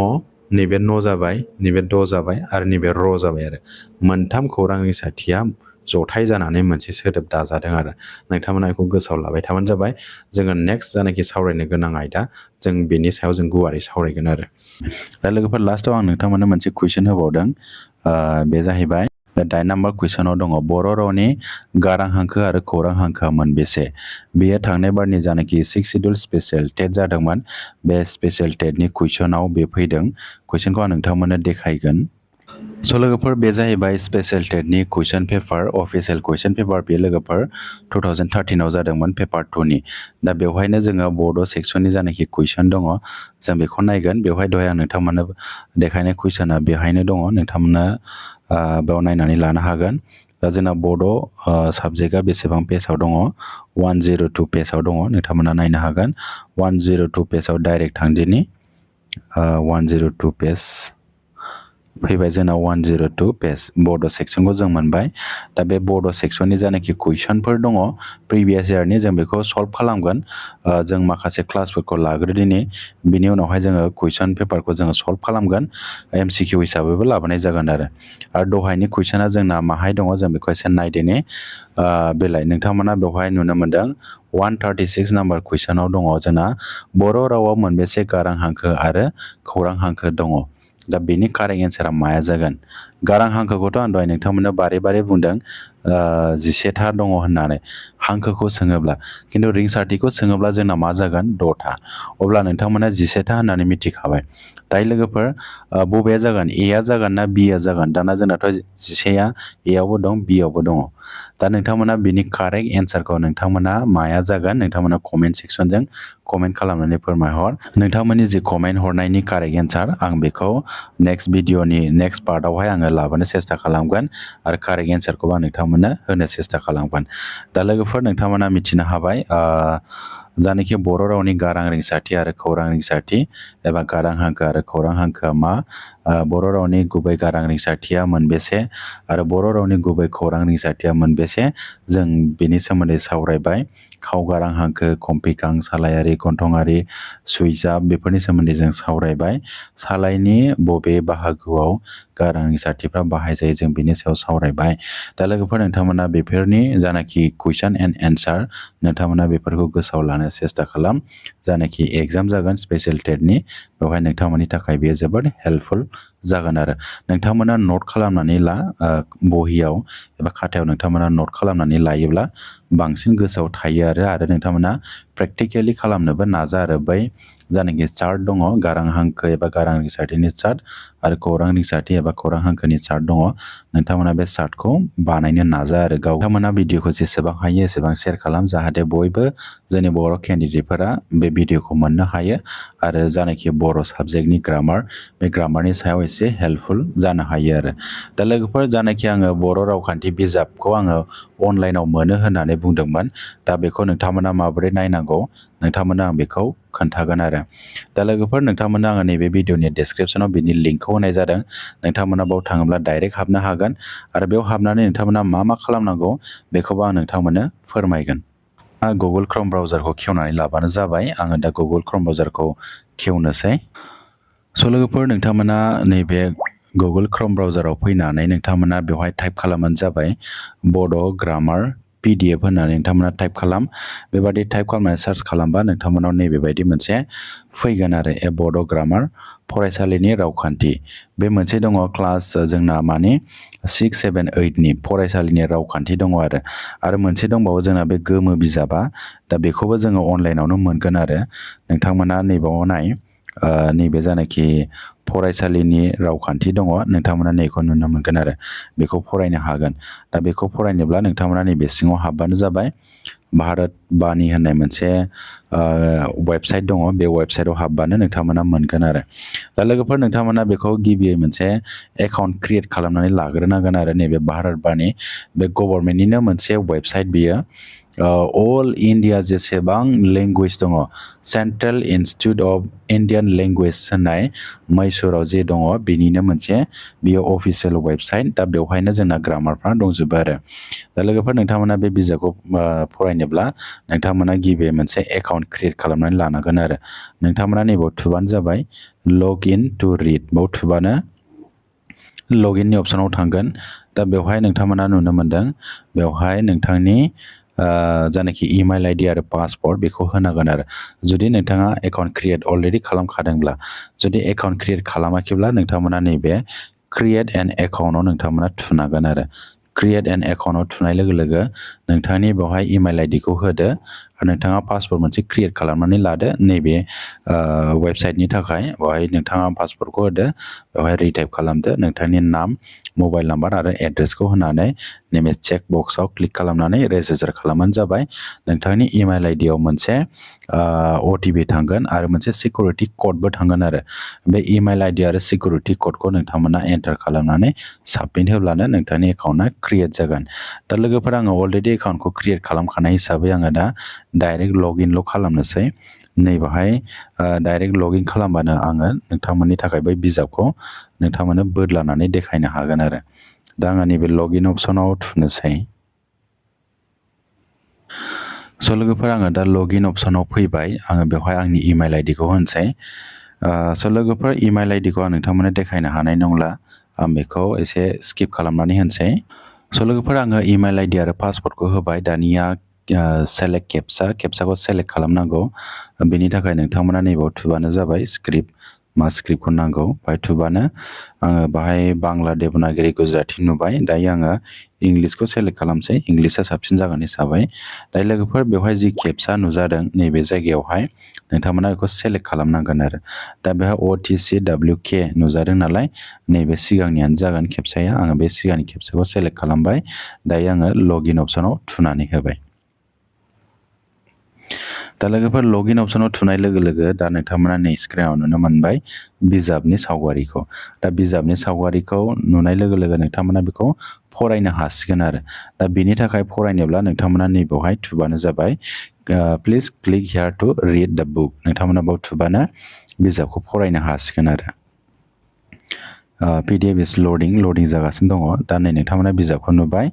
नैबे न' जाबाय नैबे द' जाबाय आरो नैबे र' जाबाय आरो मोनथाम खौरां रिंसारथिया जथाय जानानै मोनसे सोदोब दाजादों आरो नोंथांमोना बेखौ गोसोआव लाबाय थाबानो जाबाय जोङो नेक्स्ट जानाखि सावरायनो गोनां आयदा जों बेनि सायाव जों गुवारै सावरायगोन आरो दा लोगोफोर लास्टआव आं नोंथांमोननो मोनसे कुइसन होबावदों बे जाहैबाय 8 नाम्बार कुइसनाव दङ बर' रावनि गारां हांखो आरो खौरां हांखोआ मोनबेसे बेयो थांनाय बारनि जानाखि 6 शिड्युल स्पेशल टेट जादोंमोन बे स्पेशल टेटनि कुइसनाव बे फैदों कुइसनखौ आं नोंथांमोननो देखायगोन स' लोगोफोर बे जाहैबाय स्पेशल टेटनि कुइसन पेपार अफिसियेल कुइसन पेपार बे लोगोफोर 2013आव जादोंमोन पेपार 2नि दा बेवहायनो जोङो बड' सेक्सननि जानाखि कुइसन दङ जों बेखौ नायगोन बेवहाय दहाय आं नोंथांमोननो देखायनाय कुइसना बेहायनो दङ नोंथांमोना बेयाव नायनानै लानो हागोन दा जोंना बड' साबजेक्टआ बेसेबां पेजाव दङ 102 पेजाव दङ नोंथांमोना नायनो हागोन 102 पेजाव डाइरेक्ट थांदिनि 102 पेज फैबाय जोंना 102 पेज बड' सेक्सनखौ जों मोनबाय दा बे बड' सेक्सननि जानाखि कुइसनफोर दङ प्रिभियास इयारनि जों बेखौ सल्भ खालामगोन जों माखासे क्लासफोरखौ लाग्रोदिनि बिनि उनावहाय जोङो कुइसन पेपारखौ जोङो सल्भ खालामगोन MCQ हिसाबैबो लाबोनाय जागोन आरो दहायनि कुइसना जोंना माहाय दङ जों बेखौ एसे नायदिनि बेलाय नोंथांमोना बेवहाय नुनो मोनदों 136 नाम्बार कुइसनाव दङ जोंना बर' रावाव मोनबेसे गारां हांखो आरो खौरां हांखो दङ दा बेनि कारेक्ट एन्सारा माया जागोन गारां हांखोखौथ' आं दहाय नोंथांमोननो बारे बारे बुंदों 17था दङ होननानै हांखोखौ सोङोब्ला खिन्थु रिंसारथिखौ सोङोब्ला जोंना मा जागोन 6था अब्ला नोंथांमोना 17था होननानै मिथिखाबाय दायो लोगोफोर बबेया जागोन एआ जागोन ना बिआ जागोन दाना जोंनाथ' 11आ एआवबो दं बिआवबो दङ दा नोंथांमोना बिनि कारेक्ट एन्सारखौ नोंथांमोना माया जागोन नोंथांमोना कमेन्ट सेक्सनजों कमेन्ट खालामनानै फोरमायहर नोंथांमोननि जि कमेन्ट हरनायनि कारेक्ट एन्सार आं बेखौ नेक्स्ट भिडिअनि नेक्स्ट पार्टआवहाय आङो लाबोनो सेस्था खालामगोन आरो कारेक्ट एन्सारखौबो आं नोंथांमोननो होनो सेस्था खालामगोन दा लोगोफोर नोंथांमोना मिथिनो हाबाय जानाखि बर' रावनि गारां रिंसारथि आरो खौरां रिंसारथि एबा गारां हांखो आरो खौरां हांखोआ मा बर' रावनि गुबै गारां रिंसारथिया मोनबेसे आरो बर' रावनि गुबै खौरां रिंसारथिया मोनबेसे जों बेनि सोमोन्दै सावरायबाय खावगारां हांखो कम्पिकां सालायारि गन्थंआरि सुइजाब बेफोरनि सोमोन्दै जों सावरायबाय सालायनि बबे बाहागोआव गारां रिंसारथिफ्रा बाहायजायो जों बेनि सायाव सावरायबाय दा लोगोफोर नोंथांमोना बेफोरनि जानाखि कुइसन एन्ड एन्सार नोंथांमोना बेफोरखौ गोसोआव लानो सेस्था खालाम जानाखि एग्जाम जागोन स्पेशल टेटनि बेवहाय नोंथांमोननि थाखाय बेयो जोबोद हेल्पफुल जागोन आरो नोंथांमोना नट खालामनानै ला बहियाव एबा खातायाव नोंथांमोना नट खालामनानै लायोब्ला बांसिन गोसोआव थायो आरो नोंथांमोना प्रेक्टिकेलि खालामनोबो नाजा आरो बै जानाखि चार्ट दङ गारां हांखो एबा गारां रिंसारथिनि चार्ट आरो खौरां रिंसारथि एबा खौरां हांखोनि चार्ट दङ नोंथांमोना बे चार्टखौ बानायनो नाजा आरो नोंथांमोना भिडिअखौ जेसेबां हायो एसेबां शेयार खालाम जाहाथे बयबो जोंनि बर' केन्डिडेटफोरा बे भिडिअखौ मोननो हायो आरो जानाखि बर' साबजेक्टनि ग्रामार बे ग्रामारनि सायाव एसे हेल्पफुल जानो हायो आरो दा लोगोफोर जानाखि आङो बर' रावखान्थि बिजाबखौ आङो अनलाइनाव मोनो होननानै बुंदोंमोन दा बेखौ नोंथांमोना माबोरै नायनांगौ नोंथांमोना आं बेखौ खोन्थागोन आरो दा लोगोफोर नोंथांमोना आङो नैबे भिडिअनि डिसक्रिपसनाव बिनि लिंकखौ होनाय जादों नोंथांमोना बाव थाङोब्ला डाइरेक्ट हाबनो हागोन आरो बेयाव हाबनानै नोंथांमोना मा खालामनांगौ बेखौबो आं नोंथांमोननो फोरमायगोन गुगोल क्रोम ब्राउजारखौ खेवनानै लाबानो जाबाय आङो दा गुगोल क्रोम ब्राउजारखौ खेवनोसै स' लोगोफोर नोंथांमोना नैबे गुगोल क्रोम ब्राउजाराव फैनानै नोंथांमोना बेवहाय टाइप खालामबानो जाबाय बड' ग्रामार PDF होननानै नोंथांमोना टाइप खालाम बेबादि टाइप खालामनानै सार्च खालामबा नोंथांमोनाव नैबेबायदि मोनसे फैगोन आरो बड' ग्रामार फरायसालिनि रावखान्थि बे मोनसे दङ क्लास जोंना माने 6, 7, 8नि फरायसालिनि रावखान्थि दङ आरो मोनसे दंबावो जोंना बे गोमो बिजाबा दा बेखौबो जोङो अनलाइनावनो मोनगोन आरो नोंथांमोना नैबाव नाय नैबे जानाखि फरायसालिनि रावखान्थि दङ नोंथांमोना नैखौ नुनो मोनगोन आरो बेखौ फरायनो हागोन दा बेखौ फरायनोब्ला नोंथांमोना नैबे सिङाव हाबबानो जाबाय भारत बानी होननाय मोनसे वेबसाइट दङ बे वेबसाइटआव हाबबानो नोंथांमोना मोनगोन आरो दा लोगोफोर नोंथांमोना बेखौ गिबियै मोनसे एकाउन्ट क्रिएट खालामनानै लाग्रोनांगोन आरो नैबे भारत बानी बे गभर्नमेन्टनिनो मोनसे वेबसाइट बियो अल इन्डिया जेसेबां लेंगुवेज दङ central institute of Indian language होननाय मैसुराव जे दङ बेनिनो मोनसे बियो अफिसियेल वेबसाइट दा बेवहायनो जोंना ग्रामारफ्रा दंजोबो आरो दा लोगोफोर नोंथांमोना बे बिजाबखौ फरायनोब्ला नोंथांमोना गिबि मोनसे एकाउन्ट क्रिएट खालामनानै लानांगोन आरो नोंथांमोना नैबाव थुबानो जाबाय लग इन टु रिड बाव थुबानो लगइननि अपसनाव थांगोन दा बेवहाय नोंथांमोना नुनो मोनदों बेवहाय नोंथांनि जानाखि इमेल आइडि आरो पासवर्ड बेखौ होनांगोन आरो जुदि नोंथाङा एकाउन्ट क्रिएट अलरेडि खालामखादोंब्ला जुदि एकाउन्ट क्रिएट खालामाखैब्ला नोंथांमोना नैबे क्रिएट एन एकाउन्टआव नोंथांमोना थुनांगोन आरो क्रिएट एन एकाउन्टआव थुनाय लोगो लोगो नोंथांनि बेवहाय इमेल आइडिखौ होदो आरो नोंथाङा पासवर्ड मोनसे क्रिएट खालामनानै लादो नैबे वेबसाइटनि थाखाय बेवहाय नोंथाङा पासवर्डखौ होदो बेवहाय रिटाइप खालामदो नोंथांनि नाम मबाइल नाम्बार आरो एड्रेसखौ होनानै नैबे चेक बक्सआव क्लिक खालामनानै रेजिस्टार खालामबानो जाबाय नोंथांनि इमेल आइडियाव मोनसे OTP थांगोन आरो मोनसे सिकिउरिटि क'डबो थांगोन आरो बे इमेल आइडि आरो सिकिउरिटि क'डखौ नोंथांमोना एन्टार खालामनानै साबमिट होब्लानो नोंथांनि एकाउन्टआ क्रिएट जागोन दा लोगोफोर आङो अलरेडि एकाउन्टखौ क्रिएट खालामखानाय हिसाबै आङो दा डाइरेक्ट लगइनल' खालामनोसै नैबाहाय डाइरेक्ट लगइन खालामबानो आङो नोंथांमोननि थाखाय बै बिजाबखौ नोंथांमोननो बोदलानानै देखायनो हागोन आरो दा आङो नैबे लगइन अपसनाव थुनोसै स' लोगोफोर आङो दा लगइन अपसनाव फैबाय आङो बेवहाय आंनि इमेल आइडिखौ होनोसै स' लोगोफोर इमेल आइडिखौ आं नोंथांमोननो देखायनो हानाय नंला आं बेखौ एसे स्किप खालामनानै होनोसै स' लोगोफोर आङो इमेल आइडि आरो पासवर्डखौ होबाय दानिया सेलेक्ट केपसाखौ सेलेक्ट खालामनांगौ बेनि थाखाय नोंथांमोना नैबाव थुबानो जाबाय स्क्रिप्ट मा स्क्रिप्टखौ नांगौ बाहाय थुबानो आङो बाहाय बांला देबनागिरि गुजराती नुबाय दायो आङो इंलिसखौ सेलेक्ट खालामसै इंलिसआ साबसिन जागोन हिसाबै दायो लोगोफोर बेवहाय जि केपसा नुजादों नैबे जायगायावहाय नोंथांमोना बेखौ सेलेक्ट खालामनांगोन आरो दा बेवहाय OTCWK नुजादों नालाय नैबे सिगांनियानो जागोन केपसाया आङो बे सिगांनि केपसाखौ सेलेक्ट खालामबाय दायो आङो लगइन अपसनाव थुनानै होबाय दा लोगोफोर लगइन अपसनाव थुनाय लोगो लोगो दा नोंथांमोना नै स्क्रिनाव नुनो मोनबाय बिजाबनि सावगारिखौ दा बिजाबनि सावगारिखौ नुनाय लोगो लोगो नोंथांमोना बेखौ फरायनो हासिगोन आरो दा बेनि थाखाय फरायनोब्ला नोंथांमोना नैबेवहाय थुबानो जाबाय please click here to read the book नोंथांमोना बाव थुबानो बिजाबखौ फरायनो हासिगोन आरो PDF इज लडिं जागासिनो दङ दा नै नोंथांमोना बिजाबखौ नुबाय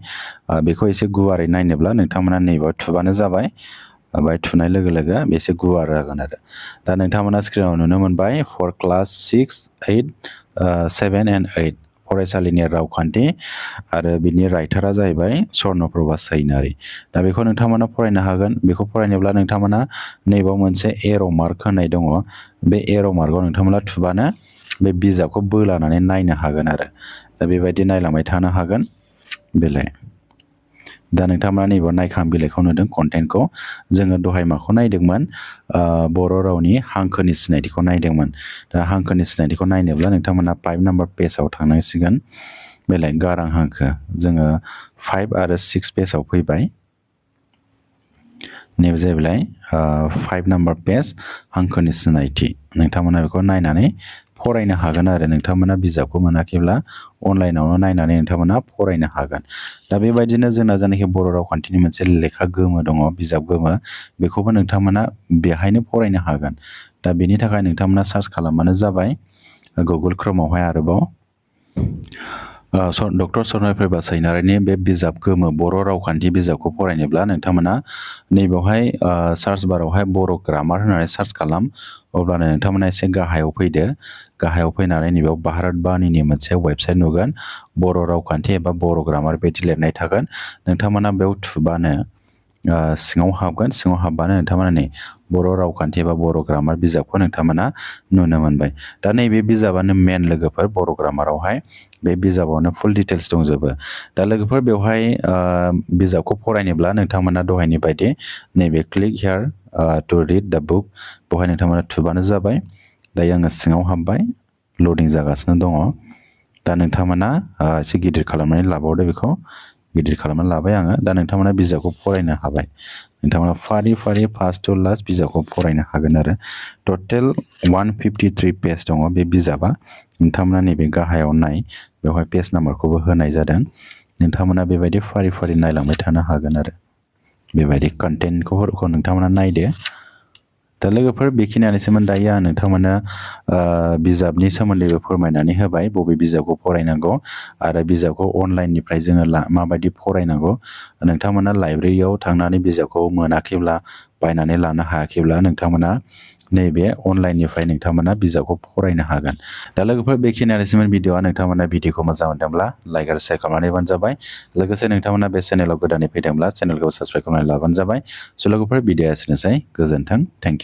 बेखौ एसे गुवारै नायनोब्ला नोंथांमोना नैबाव थुबानो जाबाय बाय थुनाय लोगो लोगो एसे गुवार जागोन आरो दा नोंथांमोना स्क्रिनाव नुनो मोनबाय फर क्लास 6, 8, 7 and 8 फरायसालिनि रावखान्थि आरो बिनि राइटारा जाहैबाय स्वर्नप्रभा सैनारि दा बेखौ नोंथांमोना फरायनो हागोन बेखौ फरायनोब्ला नोंथांमोना नैबाव मोनसे एर' मार्क होनाय दङ बे एर' मार्कआव नोंथांमोना थुबानो बे बिजाबखौ बोलानानै नायनो हागोन आरो दा बेबायदि नायलांबाय थानो हागोन बिलाइ दा नोंथांमोना नैबाव नायखां बिलाइखौ नुदों कन्टेन्टखौ जोङो दहाय माखौ नायदोंमोन बर' रावनि हांखोनि सिनायथिखौ नायदोंमोन दा हांखोनि सिनायथिखौ नायनोब्ला नोंथांमोना 5 नाम्बार पेजाव थांनांसिगोन बेलाय गारां हांखो जोङो 5 आरो 6 पेजाव फैबाय नैबे जाहैबाय 5 नाम्बार पेज हांखोनि सिनायथि नोंथांमोना बेखौ नायनानै फरायनो हागोन आरो नोंथांमोना बिजाबखौ मोनाखैब्ला अनलाइनावनो नायनानै नोंथांमोना फरायनो हागोन दा बेबायदिनो जोंना जानाखि बर' रावखान्थिनि मोनसे लेखा गोमो दङ बिजाब गोमो बेखौबो नोंथांमोना बेहायनो फरायनो हागोन दा बेनि थाखाय नोंथांमोना सार्च खालामबानो जाबाय गुगोल क्रोमावहाय आरोबाव डक्टर स्वर्नप्रभा सैनारिनि बे बिजाब गोमो बर' रावखान्थि बिजाबखौ फरायनोब्ला नोंथांमोना नैबेवहाय सार्च बारावहाय बर' ग्रामार होननानै सार्च खालाम अब्लानो नोंथांमोना एसे गाहायाव फैदो गाहायाव फैनानै नैबेयाव भारत बानीनि मोनसे वेबसाइट नुगोन बर' रावखान्थि एबा बर' ग्रामार बिदि लिरनाय थागोन नोंथांमोना बेयाव थुबानो सिङाव हाबगोन सिङाव हाबबानो नोंथांमोना नै बर' रावखान्थि एबा बर' ग्रामार बिजाबखौ नोंथांमोना नुनो मोनबाय दा नैबे बिजाबानो मेन लोगोफोर बर' ग्रामारावहाय बे बिजाबावनो फुल डिटेल्स दंजोबो दा लोगोफोर बेवहाय बिजाबखौ फरायनोब्ला नोंथांमोना दहायनि बायदि नैबे click here to read the book बेवहाय नोंथांमोना थुबानो जाबाय दायो आङो सिङाव हाबबाय लडिं जागासिनो दङ दा नोंथांमोना एसे गिदिर खालामनानै लाबावदो बेखौ गिदिर खालामनानै लाबाय आङो दा नोंथांमोना बिजाबखौ फरायनो हाबाय नोंथांमोना फारि फारि फार्स्ट टु लास्ट बिजाबखौ फरायनो हागोन आरो टटेल 153 पेज दङ बे बिजाबा नोंथांमोना नैबे गाहायाव नाय बेवहाय पेज नाम्बारखौबो होनाय जादों नोंथांमोना बेबायदि फारि फारि नायलांबाय थानो हागोन आरो बेबायदि कन्टेन्टखौ नोंथांमोना नायदो दा लोगोफोर बेखिनियानोसैमोन दायो आं नोंथांमोना बिजाबनि सोमोन्दैबो फोरमायनानै होबाय बबे बिजाबखौ फरायनांगौ आरो बिजाबखौ अनलाइननिफ्राय जोङो माबायदि फरायनांगौ नोंथांमोना लाइब्रेरियाव थांनानै बिजाबखौ मोनाखैब्ला बायनानै लानो हायाखैब्ला नोंथांमोना नैबे अनलाइननिफ्राय नोंथांमोना बिजाबखौ फरायनो हागोन दा लोगोफोर बेखिनियानोसैमोन भिडिअआ नोंथांमोना भिडिअखौ मोजां मोनदोंब्ला लाइक आरो शेयार खालामनानै होबानो जाबाय लोगोसे नोंथांमोना बे चेनेलाव गोदानै फैदोंब्ला चेनेलखौ साबस्क्राइब खालामनानै लाबानो जाबाय स' लोगोफोर भिडिअआ एसेनोसै गोजोन्थों थेंक इउ